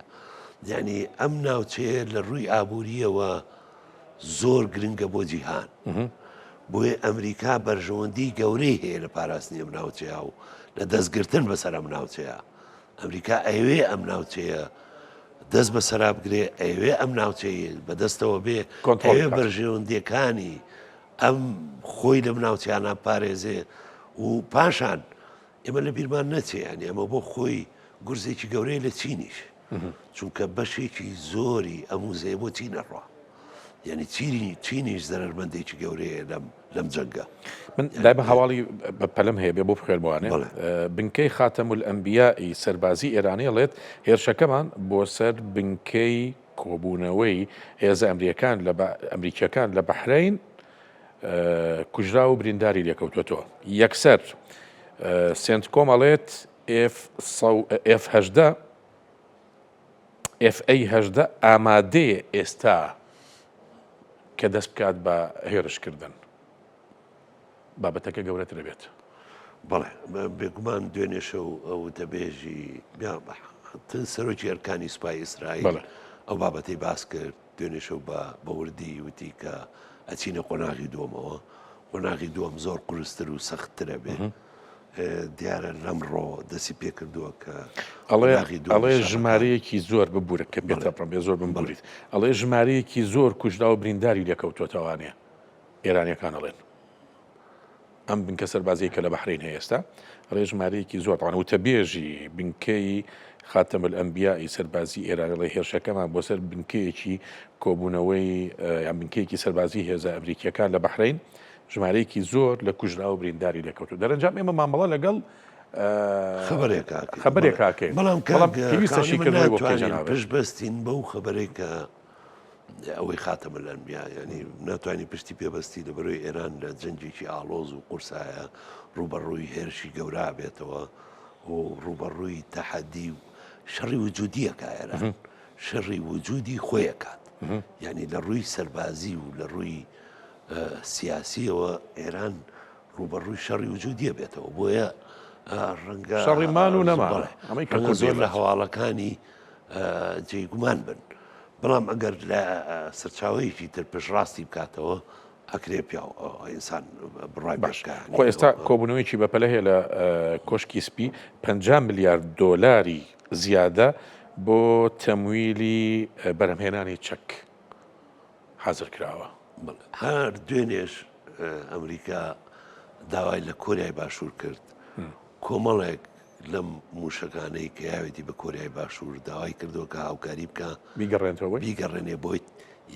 یعنی ئەم ناوچەیە لە ڕووی ئابووریەوە زۆر گرنگە بۆ جیهان بۆیە ئەمریکا بەرژەوەندی گەورەی هەیە لە پاراستنی ئەم ناوچەیە و لە دەستگرتن بەسەر ئەم ناوچەیە ئەمریکا ئەوێ ئەم ناوچەیە دەست بە سەرا بگرێ ئەوێ ئەم ناوچەیە بەدەستەوە بێ کۆنترۆڵ ئەوێ بکات. بەرژەوەندیەکانی ئەم خۆی لەم ناوچەیانە پارێزێ و پاشان ئێمە لە بیرمان نەچێ یانی ئەمە بۆ خۆی گورزێکی گەورەیە لە چینیش چونکە بەشێکی زۆری ئەم وزەیە بۆ چین ئەڕوا یعنی چینی چینیش زەرەرمەندێکی گەورەیە لەم لەم جەنگە من دایمە هەواڵی بە پەلم هەیە بێ بۆ بخوێنمەوانێ بەڵێ. بنکەی خاتەمولئەنبیائی سەربازی ئێرانی ئەڵێت هێرشەکەمان بۆ سەر بنکەی کۆبوونەوەی هێزە ئەمریەکان لە ئەمریکیەکان لە بەحرەین کوژراو و برینداری لێکەوتووەتەوە. یەکسەر سێنتکۆم ئەڵێت ئێف 18 ئێف ئەی 18 ئامادەیە ئێستا کە دەست بکات بە هێرشکردن. بابەتەکە گەورەتر بێت. بەڵێ بێگومان دوێنێ شەو ئەو وتەبێژی سەرۆکی ئەرکانی سوپای ئیسرائیل ئەو بابەتەی باس کرد دوێنێ شەو بە بەوردی وتی کە ئەچینە قۆناغی دووەمەوە قۆناغی دووەم زۆر قورستر و سەختترە بێ دیارە لەمڕۆ دەسی پێکردووە کە ئەڵێ ژمارەیەکی زۆر ببوورە کە پێتە بڕم زۆر بمبوریت ئەڵێ ژمارەیەکی زۆر کوژرا و برینداری لێکەوتوەتەوانێ ئێرانیەکان ئەڵێن ئەم بنکە سەربازیەی کە لە بەحرەین هەیە ئێستا ڕێ ژمارەیەکی زۆر تاوان وتەبێژی بنکەی خاتم الانبیاء سەربازی ئێران ڵێ هێرشەکەمان بۆ سەر بنکەیەکی کۆبوونەوەی یان بنکەیەکی سەربازی هێزە ئەمریکیەکان لە بەحرەین ژمارەیەکی زۆر لە کوژرا و برینداری لێکەوتو دەرەنجام ئێمە مامەڵە لەگەڵ خبرێک خبرێک بەڵام بەڵام پێویستە شیکردنەوەی بۆ بکەین جەنابت. پشت بەستین بەو خبرێک کە ئەوەی خاتم الانبیا یعنی ناتوانانی پشتی پێبستی لە بەرەوەی ئێران لە جەنگێکی ئاڵۆز و قورسایە ڕوبەڕووی هێرشی گەورا بێتەوە و ڕوبەڕووی تەحەدی و شەڕی وجودیەکە ئێران شەڕی وجودی خۆیەکات یعنی لە ڕووی سەربازی و لە ڕووی سیاسیەوە ئێران ڕوبەڕووی شەڕی وجودیە بێتەوە بۆیە ڕەنگە شەڕی مان و نەما ئەمەی کە زۆر لە هەواڵەکانی جێی گومان بن بەڵام ئەگەر لە سەرچاوەیەکی تر پشتڕاستی بکاتەوە ئەکرێ پیاو ئینسان بڕای باش خۆ ئێستا کۆبوونەوەیکی بەپەلە هەیە لە کۆشکی سپی 50 ملیارد دۆلاری زیادە بۆ تەمویلی بەرهەمهێنانی چەک حازر کراوە. هەر دوێنێش ئەمریکا داوای لە کۆریای باشوور کرد کۆمەڵێک لەم مووشەکانەی کە یاوێتی بە کۆریای باشوور داوای کردووە کە هاوکاری بکە بیگەڕێنەوە بیگەڕێنێ بۆی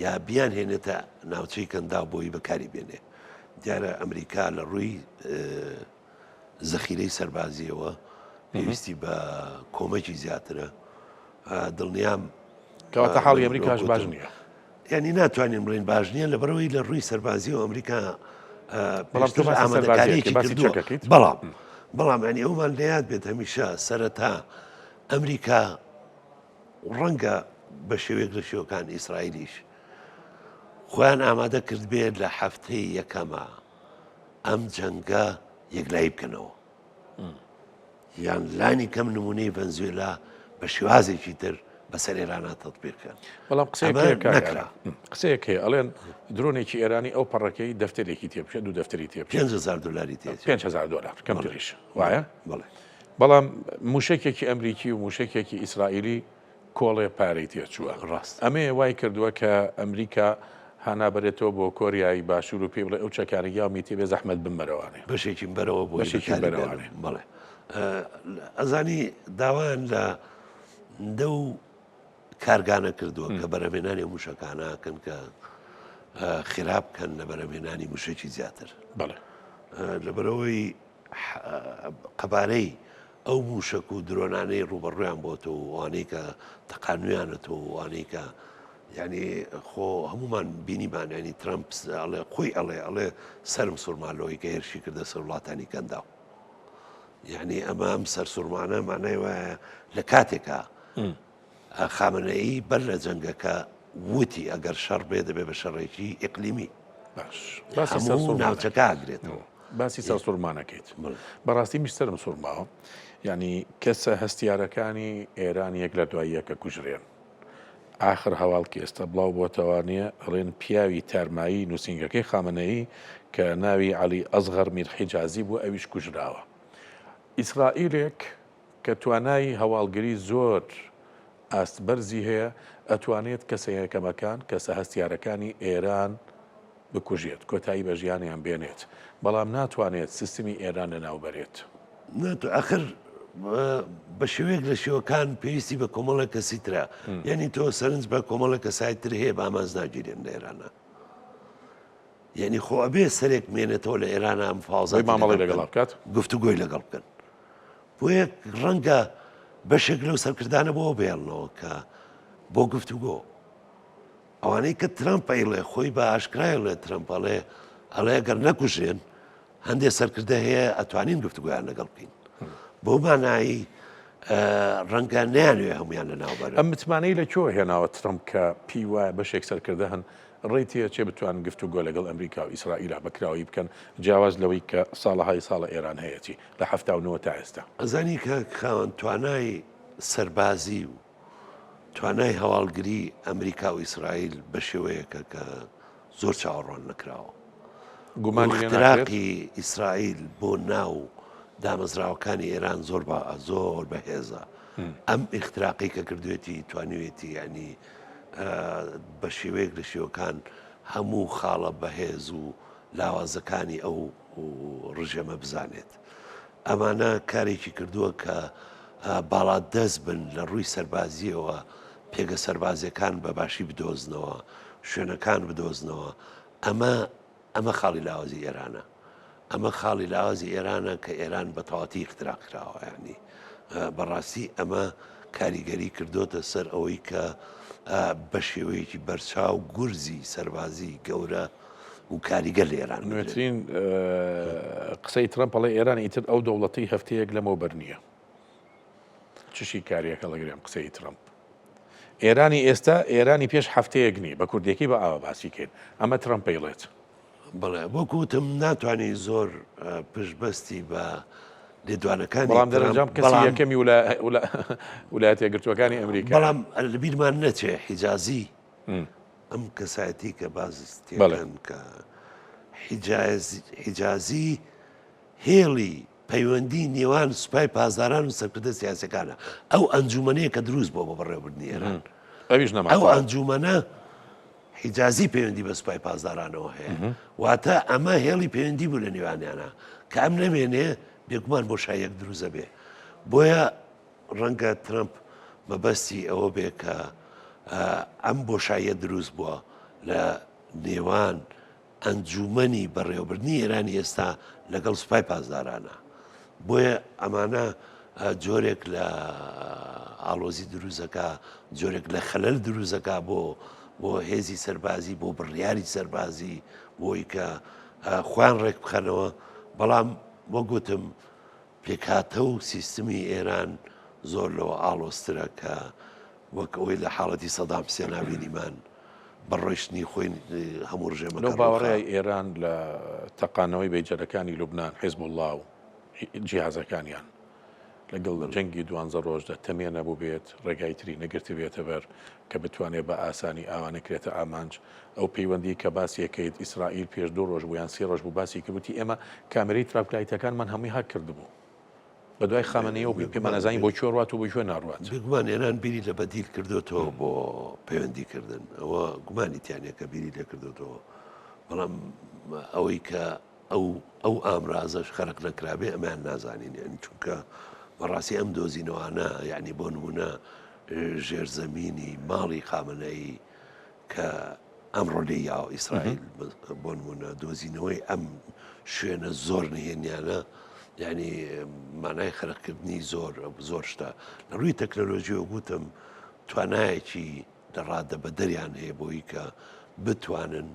یا بیان هێنێتە ناوچەی کەنداو بۆی بەکاری بێنێ دیارە ئەمریکا لە ڕووی زەخیرەی سەربازیەوە پێویستی بە کۆمەکی زیاترە دڵنیام کەواتە حاڵی ئەمریکاش باش نییە یانی ناتوانین بڵێین باش نییە لەبەرئەوەی لە ڕووی سەربازیەوە ئەمریکا بەڵام تۆ ئامادەکاریەکی کردووە بەڵام بەڵام ینی ئەومان لە یاد بێت هەمیشە سەرەتا ئەمریکا ڕەنگە بە شێوەیەک لە شێوەکان ئیسرائیلیش خۆیان ئامادە کرد بێت لە هەفتەی یەکەمە ئەم جەنگە یەکلایی بکەنەوە یان لانی کەم نمونەی ڤەنزوێلا بە شێوازێکی تر بەسەر ئێرانا تەتبیق کەن. بەڵام قسەیەک هەیە کاک ئارام، قسەیەک هەیە ئەڵێن درۆنێکی ئێرانی ئەو پەڕەکەی دەفتەرێکی تێ بچێت دوو دەفتەری تێ بچێت 5000 دلاری تێ 5000 دلار کەمتریش وایە؟ بەڵێ بەڵام موشەکێکی ئەمریکی و موشەکێکی ئیسرائیلی کۆڵێ پارەی تێچووە. ڕاستە. ئەمەیە وای کردووە کە ئەمریکا هانا بەرێتەوە بۆ کۆریای باشوور و پێی بڵێ ئەو چەکانەی یاومی تێ بێ زەحمەت بمبەرەوانێ. بەشێکیم بەرەوە بۆی بەشێکیم بەکاری بەرەوانێ. بێنم. بەڵێ. ئەزانی داوایان لە دەو کارگانە کردووە کە بەرهەمهێنانی ئەو مووشەکانە ئەکەن کە خێرا بکەن لە بەرهەمهێنانی مووشەکی زیاتر. بەڵێ. لەبەرئەوەی قەبارەی ئەو مووشەک و درۆنانەی ڕووبەڕوویان بۆتەوە و ئەوانەی کە تەقانویانەتەوە و ئەوانەی کە یعنی خۆ هەمومان بینیمان ینی ترەمپ ئەڵێ خۆی ئەڵێ ئەڵێ سەرم سوورما لەوەی کە هێرشی کردە سەر وڵاتانی کەنداو یعنی ئەمە ئەم سەرسوورمانە مانای وایە لە کاتێکا خامنەیی بەر لە جەنگەکە وتی ئەگەر شەڕ بێ دەبێ بە شەڕێکی ئیقلیمی. باش باسی هەموو سەرسوڕمانەکەیت. ناوچەکە ئەگرێتەوە. باسی سەرسوڕمانەکەیت بەڕاستی میش سەرم سوڕماوە یعنی کەسە هەستیارەکانی ئێران یەک لە دوای یەکە کوژرێن ئاخر هەواڵ کە ئێستا بڵاو بۆتەوە نییە ئەڵێن پیاوی تارمایی نووسینگەکەی خامنەیی کە ناوی عەلی ئەسغەر میر حیجازی بوو ئەویش کوژراوە ئیسرائیلێک کە توانای هەواڵگری زۆر ئاست بەرزی هەیە، ئەتوانێت کەسە یەکەمەکان، کەسە هەستیارەکانی ئێران بکوژێت، کۆتایی بە ژیانیان بێنێت، بەڵام ناتوانێت سیستمی ئێران لەناو بەرێت. ناتوانێت، ئاخر بە شێوەیەک لە شێوەکان پێویستی بە کۆمەڵێک کەسی ترە، یانی تۆ سەرنج بە کۆمەڵێک کەسای تر هەیە بە ئامانج ناگیرێن لە ئێرانە. یعنی خۆ ئەبێ سەرێک مێنێتەوە لە ئێرانە مفاوەزاتی مامەڵەی لەگەڵ بکات، گفتوگۆی لەگەڵ بکەن. بۆیە ڕەنگە بەشێک لەو سەرکردانە بۆ بێڵنەوە کە بۆ گفتوگۆ ئەوانەی کە ترامپ ئەیڵێ خۆی بە ئاشکرای ئەڵێ ترامپ ئەڵێ ئەڵێ گەر نەکوژرێن هەندێک سەرکردە هەیە ئەتوانین گفتوگۆیان لەگەڵ بکەین بۆ مانایی. ڕەنگە نەیانوێ هەمویان لە ناوبەرن. ئەم متمانەی لە کوێوە هێناوە ترەمپ کە پێی وایە بەشێک سەرکردە هەن ڕێی تێچێ بتوانن گفتوگۆ لەگەڵ ئەمریکا و ئیسرائیلا بە کراوەیی بکەن جیاواز لەوەی کە ساڵەهای ساڵە ئێران هەیەتی لە 79 تا ئێستا؟ ئەزانی کاک خاوەن توانای سەربازی و توانای هەواڵگری ئەمریکا و ئیسرائیل بە شێوەیەکە کە زۆر چاوەڕوان نەکراوە. گومانی لێ ناکرێت؟ ئیختراقی ئیسرائیل بۆ ناو دامەزراوەکانی ئێران زۆر بە زۆر بەهێزە. ئەم ئیختراقی کە کردوێتی توانیوێتی یعنی بە شێوەیەک لە شێوەکان هەموو خاڵە بەهێز و لاوازەکانی ئەو ڕژێمە بزانێت. ئەمانە کارێکی کردووە کە باڵادەست بن لە ڕووی سەربازییەوە، پێگە سەربازییەکان بە باشی بدۆزنەوە، شوێنەکان بدۆزنەوە. ئەمە ئەمە خاڵی لاوازی ئێرانە. ئەمە خاڵی لاوازی ئێرانە کە ئێران بە تەواتی ئیختراق کراوە. یانی بەڕاستی ئەمە کاریگەری کردۆتە سەر ئەوەی کە بە شێوەیەکی بەرچاو گورزی سەربازی گەورە و کاریگەر لە ئێران بدرێت. نوێترین قسەی ترەمپ ئەڵێ ئێران ئیتر ئەو دەوڵەتەی هەفتەیەک لەمەوبەر نییە. چ شیکاریەک هەڵەگرێ ئەم قسەی ترەمپ؟ ئێرانی ئێستا ئێرانی پێش هەفتەیەک نییە، بە کوردیەکەی بە ئاوا باسی کەین. ئەمە ترەمپ ئەیڵێت. بەڵێ وەک وتم ناتوانانی زۆر پشتبەستی بە لێدوانەکانی بەڵام دەرەنجام کەسی یەکەمی ولایەتە یەکگرتووەکانی ئەمریکا. بەڵام لەبیرمان نەچێ حیجازی ئەم کەسایەتی کە باز تێکەن کە حیجازی هێڵی پەیوەندی نێوان سوپای پاسداران و سەرکردە سیاسەکانە ئەو ئەنجومەنەیە کە دروست بۆ بە بەڕێوەبردنی ئێران ئەویش ئەو ئەنجومەنە حیجازی پەیوەندی بە سوپای پاسدارانەوە هەیە واتە ئەمە هێڵی پەیوەندی بوو لە نێوانیانە کە ئەم نەمێنێ بێگومان بۆ شایەک دروزە بێ بۆیە ڕەنگە ترەمپ مەبەستی ئەوە بێ کە ئەم بۆشاییە دروست بووە لە نێوان ئەنجوومەنی بەڕێوەبردنی ئێرانی ئێستا لەگەڵ سوپای پاسدارانە. بۆیە ئەمانە جۆرێک لە ئاڵۆزی دروستەکە، جۆرێک لە خەلەل دروستەکە بۆ بۆ هێزی سەربازی، بۆ بڕیاری سەربازی، بۆی کە خۆیان ڕێک بخەنەوە. بەڵام وەک گوتم پێکهاتە و سیستمی ئێران زۆر لەوە ئاڵۆزترە کە وەک ئەوەی لە حاڵەتی سەدام حسێنا بینیمان بە ڕۆیشتنی خۆی هەموو ڕژێمەکە لەو ڕووخا. باوەڕەی ئێران لە تەقانەوەی بەیجەرەکانی لوبنان، حیزبوڵڵا و جیهازەکانیان لەگەڵ جەنگی دوانزە ڕۆژدا تەمێ نەبووبێت، ڕێگای تری نەگرتبێتە بەر کە بتوانێت بە ئاسانی ئاوا نەکرێتە ئامانج. ئەو پەیوەندی کە باسی ئەکەیت ئیسرائیل پێش دوو ڕۆژ بوو یان سێ ڕۆژ بوو باسی کرد وتی ئێمە کامێرەی track light ەکانمان هەمووی هاک کردبوو بە دوای خامنەیەوە بووین پێمان ئەزانی بۆ کوێ ڕوات و بۆ کوێ ناڕوات. بێگومان ئێران بیری لە بەدیل کردۆتەوە بۆ پەیوەندی کردن ئەوە گومانی تیا نیە کە بیری لێ کردۆتەوە بەڵام ئەوەی کە ئەو ئەو ئامرازەش خەرق نەکرابێ ئەمەیان نازانین یعنی چونکە بەڕاستی ئەم دۆزینەوانە یعنی بۆ نمونە ژێرزەمینی ماڵی خامنەیی کە ئەمڕۆ لێی یاوە ئیسرائیل بۆ نمونە دۆزینەوەی ئەم شوێنە زۆر نهێنیانە یعنی مانای خەرقکردنی زۆر زۆر شتە لە ڕووی تەکنەلۆژیەوە گوتم توانایەکی لە ڕادە بەدەریان هەیە بۆی کە بتوانن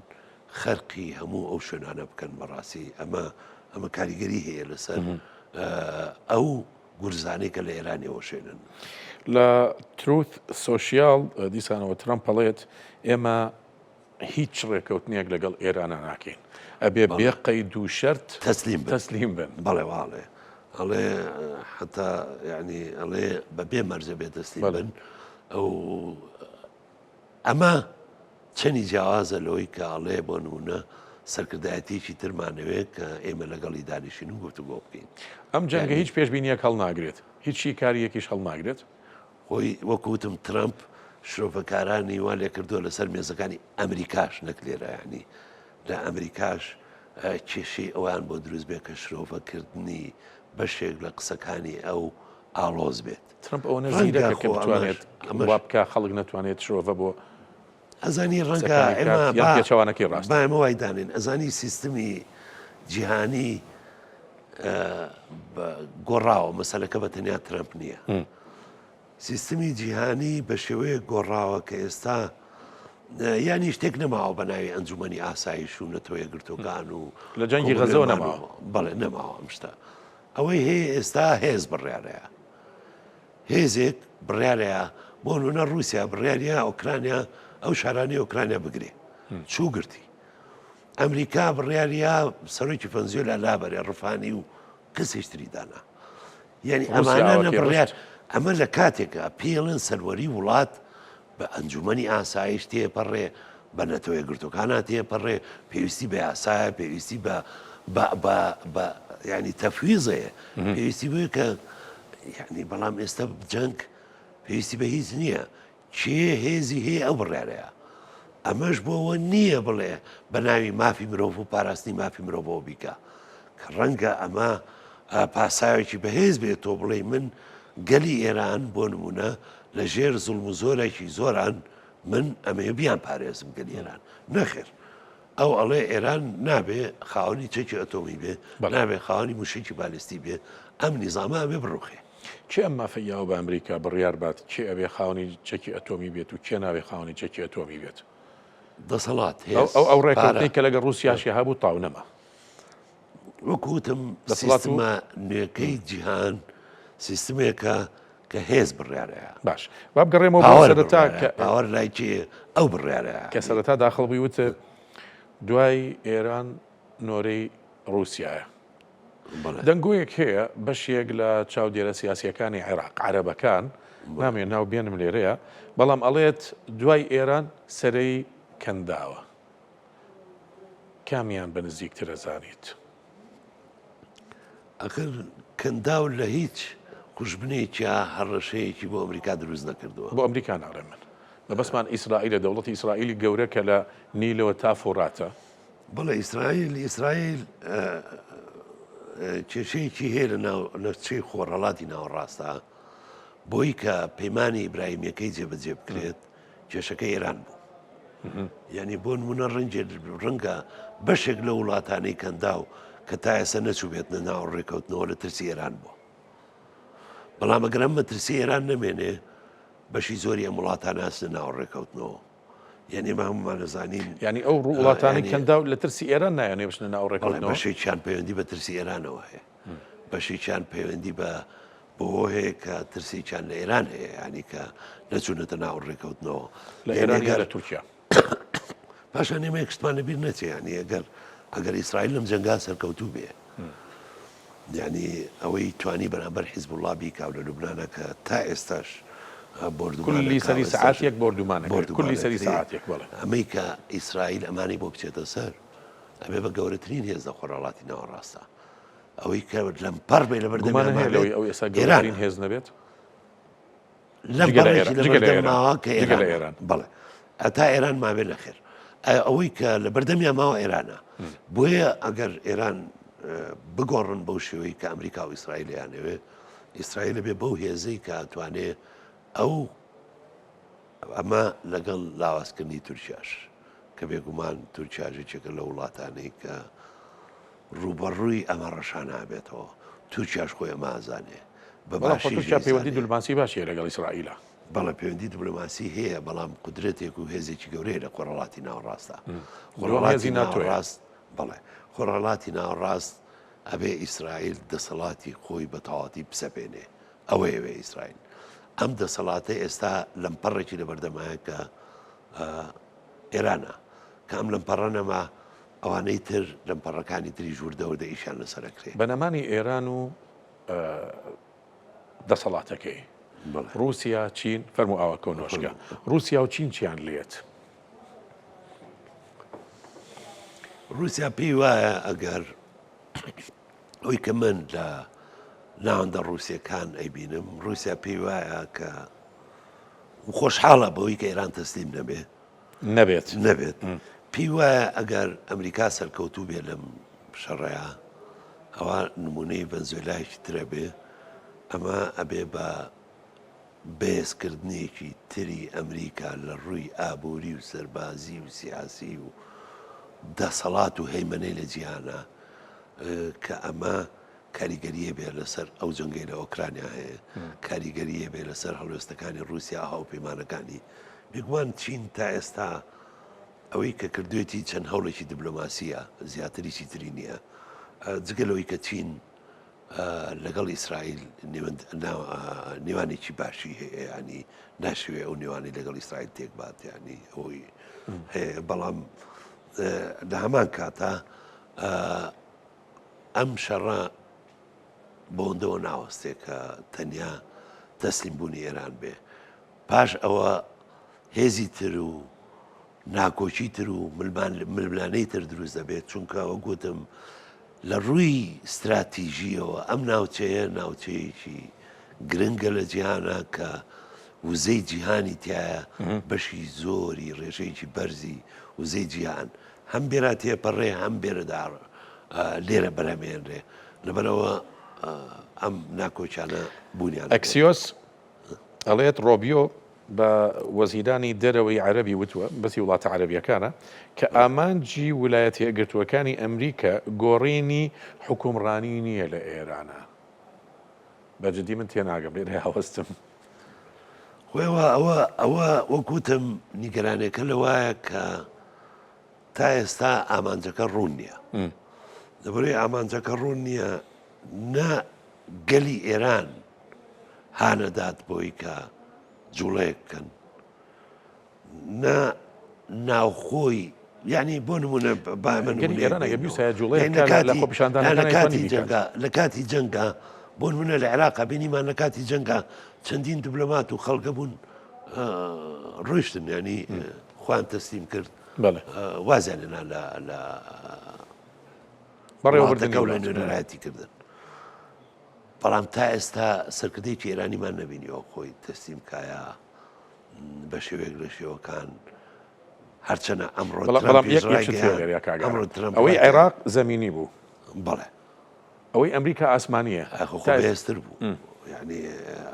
خەرقی هەموو ئەو شوێنانە بکەن بەڕاستی ئەمە ئەمە کاریگەری هەیە لەسەر ئەو گورزانەی کە لە ئێرانی وەشێنن. لە Truth Social دیسانەوە ترەمپ ئەڵێت ئێمە هیچ ڕێکەوتنێک لەگەڵ ئێرانە ناکەین ئەبێ بێ قەید و شەرت تەسلیم بن تەسلیم بن. بەڵێ واڵێ ئەڵێ حتا یعنی ئەڵێ بە بێ مەرجە بێ تەسلیم بن ئەو ئەمە چەنی جیاوازە لەوەی کە ئەڵێ بۆ نموونە سەرکردایەتیەکی ترمانەوێ کە ئێمە لەگەڵی دانیشین و گفتوگۆ بکەین. ئەم جەنگە هیچ پێشبینیەک هەڵناگرێت، هیچ شیکارییەکیش هەڵناگرێت؟ خۆی وەکو وتم ترەمپ شرۆڤەکارانی وا لێکردووە لەسەر مێزەکانی ئەمریکاش نەک لێرە یانی لە ئەمریکاش کێشەی ئەوان بۆ دروست بێ کە شرۆڤەکردنی بەشێک لە قسەکانی ئەو ئاڵۆز بێت. ترەمپ ئەوەنە زیرەکە کە بتوانێت وا بکا خەڵک نەتوانێت شرۆڤە بۆ ئەزانی ڕەنگە ئێمە یان پێچەوانەکەی ڕاستە. با ئێمە وای دانێین ئەزانی سیستمی جیهانی گۆڕاوە مەسەلەکە بە تەنیا ترەمپ نییە. سیستمی جیهانی بە شێوەیەک گۆڕاوە کە ئێستا یانی شتێک نەماوە بە ناوی ئەنجومەنی ئاسایش و نەتەوە یەکگرتووەکان و لە جەنگی غەزەوە نەماوە. بەڵێ نەماوە ئەم شتە. ئەوەی هەیە ئێستا هێز بڕیارەیە. هێزێک بڕیارەیە بۆ نمونە ڕووسیا بڕیاریا ئۆکرانیا ئەو شارانی ئۆکرانیا بگرێ چوو گرتی. ئەمریکا بڕیاریا سەرۆکی فەنزیۆلا لابەرێ ڕفانی و کەسیش تری دانا. یعنی ئەمانە نە بڕیار ئەمە لە کاتێکە پێڵێن سەروەری وڵات بە ئەنجومەنی ئاسایش تێپەڕێ بە نەتەوە یەکگرتووەکانا تێپەڕێ پێویستی بە یاسایە پێویستی بە بە ینی تەفویزەیە پێویستی بۆیە کە یعنی بەڵام ئێستا جەنگ پێویستی بە هیچ نییە کێ هێزی هەیە ئەو بڕیارەیە ئەمەش بۆەوە نییە بڵێ بە ناوی مافی مرۆڤ و پاراستنی مافی مرۆڤەوە بیکە کە ڕەنگە ئەمە پاساوێکی بەهێز بێت تۆ بڵێ من گەلی ئێران بۆ نمونە لە ژێر زوڵم و زۆرێکی زۆران من ئەمەوێ بیان پارێزم گەلی ئێران نەخێر ئەو ئەڵێ ئێران نابێ خاوەنی چەکی ئەتۆمی بێ نابێ خاوەنی موشکی بالستی بێ ئەم نیزامە ئەبێ بڕوخێ. کێ ئەم مافەی یاوە بە ئەمریکا بڕیار بات کێ ئەبێ خاوەنی چەکی ئەتۆمی بێت و کێ نابێ خاوەنی چەکی ئەتۆمی بێت؟ دەسەڵات، هێز، ئەو ئەو ڕێکەوتنەی کە لەگەڵ ڕووسیاشی هەبوو تاو نەما. وەکو وتم سیستمە نوێکەی جیهان سیستمێکە کە هێز بڕیارەیە. باش با بگەڕێمەوە بۆ سەرەتا کە پاوەر لای کێ ئەو بڕیارەیە. کە سەرەتا داخڵ بووی وتت دوای ئێران نۆرەی ڕووسیایە. دەنگۆیەک هەیە بەشێک لە چاودێرە سیاسییەکانی عێراق، عەرەبەکان، نامەوێت ناو بێنم لێرەیە، بەڵام ئەڵێت دوای ئێران سەرەی کەنداوە. کامیان بە نزیکتر ئەزانیت؟ ئەخر کەنداو لە هیچ قوژبنێکیا هەڕەشەیەکی بۆ ئەمریکا دروست نەکردووە. بۆ ئەمریکا ناڵێم من. مەبەستمان ئیسرائیلە، دەوڵەتی ئیسرائیلی گەورە کە لە نیلەوە تا فوراتە. بەڵێ ئیسرائیل ئیسرائیل کێشەیەکی هەیە لە ناو نەخشەی خۆرهەڵاتی ناوەڕاستە بۆی کە پەیمانی ئیبراهیمیەکەی جێبەجێ بکرێت کێشەکە ئێران بوو یعنی بۆ نمونە ڕەنگێ ڕەنگە بەشێک لە وڵاتانەی کەنداو کە تا ئێستا نەچووبێتنە ناو ڕێکەوتنەوە لە ترسی ئێران بوو بەڵام ئەگەر ئەم مەترسی ئێران نەمێنێ بەشی زۆری ئەم وڵاتانە ئەچنە ناو ڕێکەوتنەوە یعنی ئێمە هەمومان ئەزانین یعنی ئەو ڕوو وڵاتانی کەنداو لە ترسی ئێران نایەنێ بچنە ناو ڕێکەوتنەوە بەشێکیان پەیوەندی بە ترسی ئێرانەوە هەیە بەشێکیان پەیوەندی بە بەوە هەیە کە ترسێکیان لە ئێران هەیە ینی کە نەچوونەتە ناو ڕێکەوتنەوە لە ئێران یا لە تورکیا. پاشان ئێمە یەک شتمان لەبیر نەچێ ینی ئەگەر ئەگەر ئیسرائیل لەم جەنگا سەرکەوتوو بێ یعنی ئەوەی توانی بەرامبەر حیزبوڵڵا بیکا و لە لوبنانە کە تا ئێستاش کولی سەری سەعات یەک بۆردومانە کولی سەری سەعات یەک بەڵێ ئەمەی کە ئیسرائیل ئەمانی بۆ بچێتە سەر ئەبێ بە گەورەترین هێز لە خۆرهەڵاتی ناوەڕاستە ئەوەی کە لەمپەڕ بێ لەبەر گومان هەیە لەوەی ئەو ئێستا گەورەترین هێز نەبێت؟ لەم پەڕێکی لەبەردەم ماوە کە ئێران بەڵێ ئەتا ئێران ماوێ نەخێر ئەوەی کە لە بەردەمیا ماوە ئێرانە بۆیە ئەگەر ئێران بگۆڕن بەو شێوەی کە ئەمریکا و ئیسرائیلیانەوێ ئیسرائیل بێ بەو هێزەی کە توانێ ئەو ئەمە لەگەڵ لاوازکردنی تورکیاش کە بێگومان تورکیاش یەکێکە لە وڵاتانەی کە ڕووبەڕووی ئەمە ڕەشانە ئەبێتەوە، تورکیاش خۆی ئەمە ئەزانێ بە بەڵام خۆ باشیش تورکیا پەیوەندی ئەیزانێ. دبلۆماسی باشی هەیە لەگەڵ ئیسرائیلا. بەڵێ پەیوەندی دبلۆماسی هەیە، بەڵام قودرەتێک و هێزێکی گەورەیە لە خۆرهەڵاتی ناوەڕاستدا. دووەم خۆرهەڵاتی هێزی ناتۆیە. ناوەڕاست بەڵێ خۆرهەڵاتی ناوەڕاست ئەبێ ئیسرائیل دەسەڵاتی خۆی بە تەواوەتی بسەپێنێ. ئەوەی ئەوێ ئیسرائیل. ئەم دەسەڵاتە ئێستا لەمپەڕێکی لەبەردەمایە کە ئێرانە. کە ئەم لەمپەڕە نەما ئەوانەی تر لەمپەڕەکانی تریش وردە وردە ئیشیان لەسەر ئەکرێ. بە نەمانی ئێران و دەسەڵاتەکەی ڕووسیا، چین، فەرموو ئاوەکە و نۆشکە. ڕووسیا و چین چیان لێت؟ ڕووسیا پێی وایە ئەگەر ئەوی کە من لە ناوەندە ڕووسیەکان ئەیبینم، ڕووسیا پێی وایە کە خۆشحاڵە بەوەی کە ئێران تەسلیم نەبێ نەبێت نەبێت پێی وایە ئەگەر ئەمریکا سەرکەوتوو بێ لەم شەڕەیە ئەوە نمونەی ڤەنزوێلایەکی ترە بێ ئەمە ئەبێ بە بەهێزکردنێکی تری ئەمریکا لە ڕووی ئابووری و سەربازی و سیاسی و دەسەڵات و هەیمەنەی لە جیهانە کە ئەمە کاریگەریی بێ لەسەر ئەو جەنگەی لە ئۆکرانیا هەیە، کاریگەریی بێ لەسەر هەڵوێستەکانی ڕووسیا هاوپەیمانەکانی. بێگومان چین تا ئێستا ئەوەی کە کردوێتی چەند هەوڵێکی دیبلۆماسیە زیاتر هیچی تری نییە. جگە لەوەی کە چین. لەگەڵ ئیسرائیل نێوانێکی باشی هەیە ینی ناشوێ ئەو نێوانی لەگەڵ ئیسرائیل تێکبات ینی ئەوەی هەیە بەڵام لە هەمان کاتا ئەم شەڕە بەوەندەوە ناوەستێ کە تەنیا تەسلیم بوونی ئێران بێ پاش ئەوە هێزی تر و ناکۆکی تر و ململانێی تر دروست دەبێت، چونکە وەک گوتم لە ڕووی ستراتیژییەوە ئەم ناوچەیە ناوچەیەکی گرنگە لە جیهانە کە وزەی جیهانی تایە بەشی زۆری ڕێژەیەکی بەرزی وزەی جیهان هەم بێرا تێپەڕێ هەم بێرەدا لێرە بەرهەمێنرێ لەبەرەوە ئەم ناکۆکیانە بوونیان ئەکسیۆس ئەڵێت ڕۆبیۆ بە وەزیرانی دەرەوەی عەرەبی وتووە، بەسی وڵاتە عەرەبییەکانە، کە ئامانجی ولایەتە یەکگرتووەکانی ئەمریکا گۆڕینی حوکمڕانی نییە لە ئێرانا. بە جدی من تێناگەم لێرە هەوەستم. خۆی ئەوە ئەوە ئەوە وەک وتم نیگەرانیەکە لەوایە کە تا ئێستا ئامانجەکە ڕوون نییە. لەبەرئەوەی ئامانجەکە ڕوون نییە نە گەلی ئێران هانەدات بۆی کە جوڵەیەک بکەن نە ناوخۆی یعنی بۆ نمونە با من لە کاتی جەنگا بۆ نمونە لە عێراق بینیمان لە کاتی جەنگا چەندین دیبلۆمات و خەڵکە بوون ڕۆیشتن ینی خوان تەسلیم کرد وازیان لێنا لە بەڕێوەبردنەکە و لە نوێنەرایەتی کردن. بەڵام تا ئێستا سەرکردەیەکی ئێرانیمان نەبینیوە خۆی تەسلیم کایە بە شێوەیەک لە شێوەکان هەرچەنە ئەمڕۆ ئەوەی عێراق زەمینی بوو بەڵێ ئەوەی ئەمریکا ئاسمانیە بەهێزتر بوو یعنی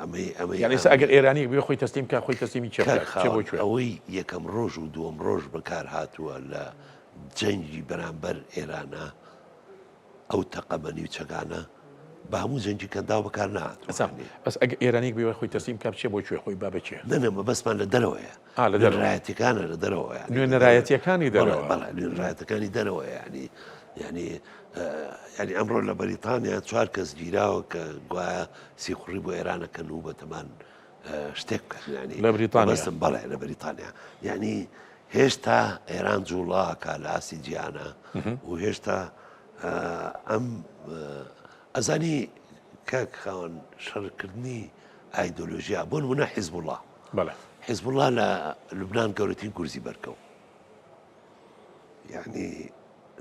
ئەمەی ئەمەی یعنی ئەگەر ئێرانی بێ خۆی تەسلیم کە خۆی تەسلیمی چێ ئەوەی یەکەم ڕۆژ و دووەم ڕۆژ بەکار هاتووە لە جەنگی بەرامبەر ئێرانە ئەو تەقەمەنی و چەکانە بە هەموو جەنگی کەنداو بەکار نەهاتووە. ئەزانم بەس ئەگەر ئێرانیەک بێ خۆی تەسلیم بکا بچێ بۆ کوێ خۆی با بە کێ؟ نە نە مەبەستمان لە دەرەوەیە. ئا لە دەرەوە. نوێنەرایەتیەکانە لە دەرەوە یانی. نوێنەرایەتیەکانی دەرەوە. بەڵێ بەڵێ نوێنەرایەتەکانی دەرەوە یانی یانی یانی ئەمڕۆ لە بەریتانیا چوار کەس گیراوە کە گوایە سیخوڕی بۆ ئێران ئەکەن و بەتەمان شتێک بکەن یانی لە بریتانیا. مەبەستم بەڵێ لە بەریتانیا یانی هێشتا ئێران جوڵە ئەکا لە ئاستی جیهانا و هێشتا ئەم ئەزانی کاک خاوەن شەڕکردنی ئایدۆلۆژیا بۆ نمونە حیزبوڵا بەڵێ حیزبوڵا لە لوبناان گەورەترین گورزی بەرکەوت یعنی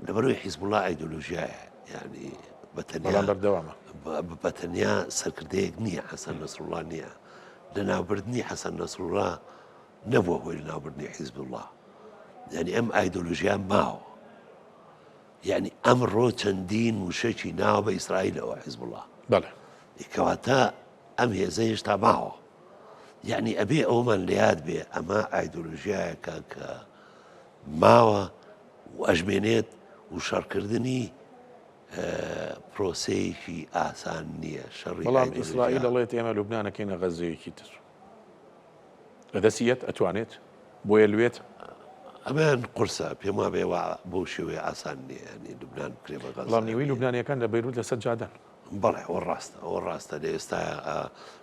لەبەرەوەی حیزبوڵا ئایدۆلۆژیایە یعنی بە تەنیا بەردەوامە بە تەنیا سەرکردەیەک نییە حەسەن نەسروڵا نییە لەناوبردنی حەسەن نەسروڵا نەبووە هۆی لەناوبردنی حیزبوڵا یعنی ئەم ئایدۆلۆژیا ماوە یعنی ئەمڕۆ چەندین موشەکی ناوە بە ئیسرائیلەوە حیزبوڵا بەڵێ کەواتە ئەم هێزە هێشتا ماوە یعنی ئەبێ ئەومان لەیاد بێ ئەمە ئایدۆلۆژیایەکە کە ماوە و ئەژمێنێت و شەڕکردنی پرۆسەیەکی ئاسان نییە شەڕی بەڵام ئیسرائیل دەڵێت ئێمە لوبنانەکەینە غەزەیەکی تر لە دەستی یەت ئەتوانێت بۆیە لوێت. ئەمەیان قورسە پێم وابێ وا بەو شێوەیە ئاسان نییە یانی لوبنان بکرێ بە غەزە. بەڵام نیوەی لوبنانیەکان لە بەیروت لەسەر جادەن. بەڵێ ئەوە ڕاستە ئەوە ڕاستە لە ئێستا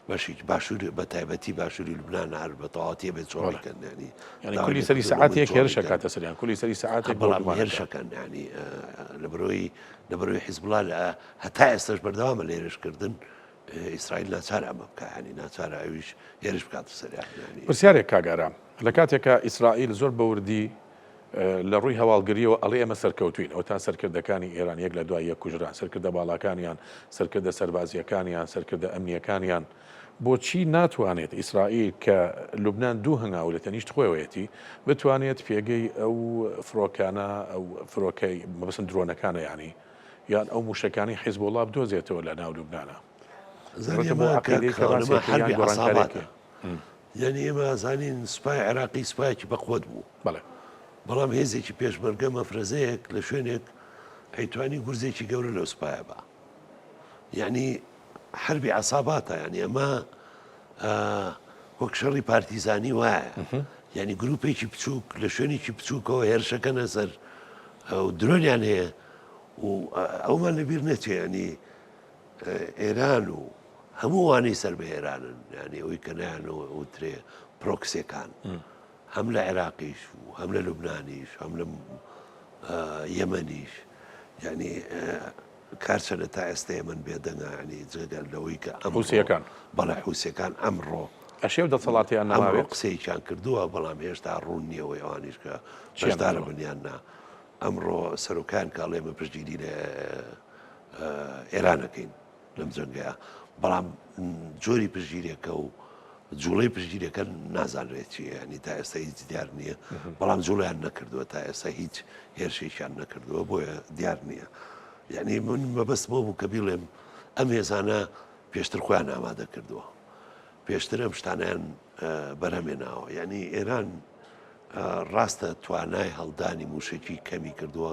بەشێکی باشوور بە تایبەتی باشووری لوبنان هەر بە تەواوەتی ئەبێ چۆڵ بکەن یانی یانی کولی سەری سەعاتێک هێرش ئەکاتە سەریان کولی سەری سەعاتێک بەڵام هێرشەکەن یانی لە بەرۆی لە بەرۆی حیزبوڵا لە هەتا ئێستاش بەردەوامە لە هێرشکردن ئیسرائیل ناچارە ئەمە بکا یانی ناچارە ئەویش هێرش بکاتە سەریان یانی. پرسیارێک کاک ئارام، لە کاتێکا ئیسرائیل زۆر بە وردی لە ڕووی هەواڵگریەوە ئەڵێ ئێمە سەرکەوتوین، ئەوەتا سەرکردەکانی ئێران یەک لە دوای یەک کوژران، سەرکردە باڵاکانیان، سەرکردە سەربازیەکانیان، سەرکردە ئەمنیەکانیان، بۆچی ناتوانێت ئیسرائیل کە لوبنان دوو هەنگاو لە تەنیشت خۆیەوەیەتی بتوانێت پێگەی ئەو فڕۆکانە ئەو فرۆکەی مەبەستم درۆنەکانە یانی یان ئەو موشەکانەی حیزبوڵا بدۆزێتەوە لە ناو لوبنانا. زانیە بۆ عەقیدەی کە ڕاستێکە یان گۆڕانکاریەکە. یعنی ئێمە زانین سوپای عێراقی سوپایەکی بەقوەت بوو بەڵێ بەڵام هێزێکی پێشمەرگە مەفرەزەیەک لە شوێنێک ئەیتوانی گورزێکی گەورە لەو سوپایە بە یعنی حربی عساباتە یعنی ئەمە وەک شەڕی پارتیزانی وایە یعنی گروپێکی بچووک لە شوێنێکی بچووکەوە هێرشەکەنە سەر درۆنیان هەیە و ئەومان لەبیر نەچێ ینی. ئێران و هەموو وانەی سەر بە ئێرانن یانی ئەوەی کە نایان وترێ پرۆکسیەکان هەم لە عێراقیش و هەم لە لوبنانیش هەم لە یەمەنیش یعنی کارچەنە تا ئێستا یەمەن بێدەنگە ینی جگەل لەوەی کە ئەم حوسیەکان بەڵێ حوسیەکان ئەمڕۆ ئەشێ و دەسەڵاتیان ئەمڕۆ قسەیەکیان کردووە بەڵام هێشتا ڕوون نییەوەی ئەوانیش کە بەشدارە بنیان نا ئەمڕۆ سەرۆکان کاڵێ مە پشتگیری لە ئێران ئەکەین لەم جەنگەیە بەڵام جۆری پشتگیرەکە و جوڵەی پشتگیرەکە نازانرێت چیە ینی تا ئێستا هیچ دیار نییە بەڵام جوڵیان نەکردووە تا ئێستا هیچ هێرشێکیان نەکردووە بۆیە دیار نییە یعنی من مەبەست بۆ بوو کە بیڵێم ئەم هێزانە پێشتر خۆیان ئامادە کردووە پێشتر ئەم شتانیان بەرهەمێناوە یعنی ئێران ڕاستە توانای هەڵدانی مووشەکی کەمی کردووە،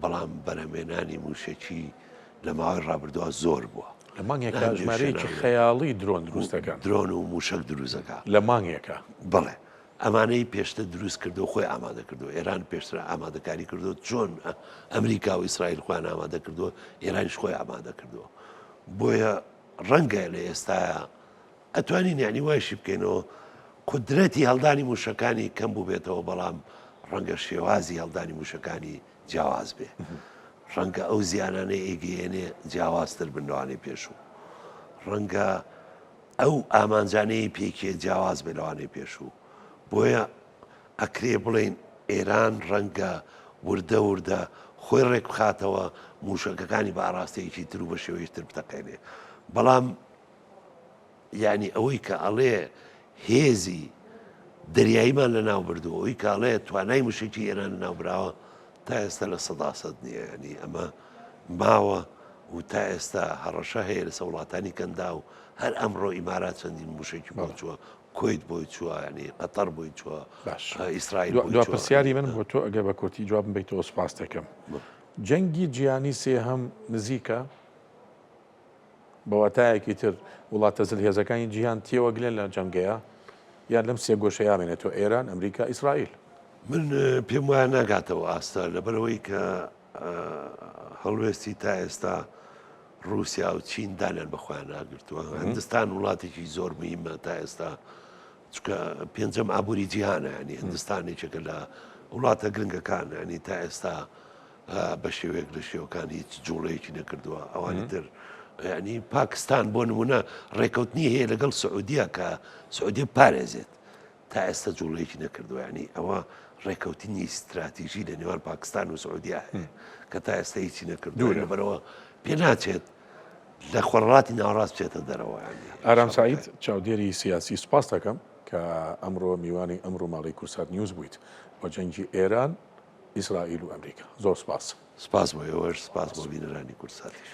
بەڵام بەرهەمهێنانی مووشەکی لە ماوەی ڕابردووە زۆر بووە. لە مانگێکا ژمارەیەکی خەیاڵی درۆن دروست دەکەن. درۆن و مووشەک دروست دەکا. لە مانگێکا. بەڵێ. ئەمانەی پێشتر دروست کردووە خۆی ئامادە کردووە. ئێران پێشتر ئامادەکاری کردووە، چۆن ئەمریکا و ئیسرائیل خۆیان ئامادە کردووە، ئێرانیش خۆی ئامادە کردووە. بۆیە ڕەنگە لە ئێستایا ئەتوانین یانی وایشی بکەینەوە قودرەتی هەڵدانی موشەکانی کەم بووبێتەوە بەڵام ڕەنگە شێوازی هەڵدانی موشەکانی جیاواز بێ ڕەنگە ئەو زیانانەی ئەیگەیەنێ جیاوازتر بن لەوانەی پێشوو ڕەنگە ئەو ئامانجانەی پێکێ جیاواز بێ لەوانەی پێشوو بۆیە ئەکرێ بڵێین ئێران ڕەنگە وردە وردە خۆی ڕێک بخاتەوە موشەکەکانی بە ئاراستەیەکی تر و بە شێوەیەکی تر بتەقێنێ بەڵام یانی ئەوەی کە ئەڵێ هێزی دەریاییمان لە ناو بردووە ئەوی کە ئەڵێ توانای موشکی ئێران لە ناو براوە تا ئێستا لە سەداسەد نییە ینی ئەمە ماوە و تا ئێستا هەڕەشە هەیە لەسەر وڵاتانی کەندا و هەر ئەمڕۆ ئیمارات چەندین موشکی بۆ چووە کویت بۆی چووە ینی قەتەر بۆی چووە باش ئیسرائیل دو پرسیاری من بۆ تۆ ئەگەر بە کورتی جوابم بیتەوە سپاس دەکەم جەنگی جیهانی سێهەم نزیکە بە واتایەکی تر وڵاتە زلهێزەکانی جیهان تێوەگلێن لە جەنگەیە یان لەم سێگۆشەیە ئامێنێتەوە، ئێران، ئەمریکا، ئیسرائیل؟ من پێم وایە ناگاتەوە ئاستە لەبەرئەوەی کە هەڵوێستی تا ئێستا ڕووسیا و چین دانیان بە خۆیان ناگرتووە. هندستان وڵاتێکی زۆر مهمە تا ئێستا چکە پێنجەم ئابووری جیهانە ینی هندستان یەکێکە لە وڵاتە گرنگەکان ینی تا ئێستا بە شێوەیەک لە شێوەکان هیچ جوڵەیەکی نەکردووە ئەوانی تر ینی پاکستان بۆ نمونە ڕێکەوتنی هەیە لەگەڵ سعودیە کە سعودیە پارێزێت تا ئێستا جوڵەیەکی نەکردووە ینی ئەوە ڕێکەوتنی استراتیژی لە نێوان پاکستان و سعودیا هەیە کە تا ئێستا هیچی نەکردووە لەبەرەوە پێ ناچێت لە خۆڕاتی ناوەڕاست بچێتە دەرەوە ئارام سعید چاودێری سیاسی سوپاس دەکەم کە ئەمڕۆ میوانی ئەمڕۆ ماڵی کوردسات نیوز بوویت بۆ جەنگی ئێران ئیسرائیل و ئەمریکا زۆر سپاس. سپاس بۆ ئێوەش سپاس بۆ بینەرانی کوردساتیش.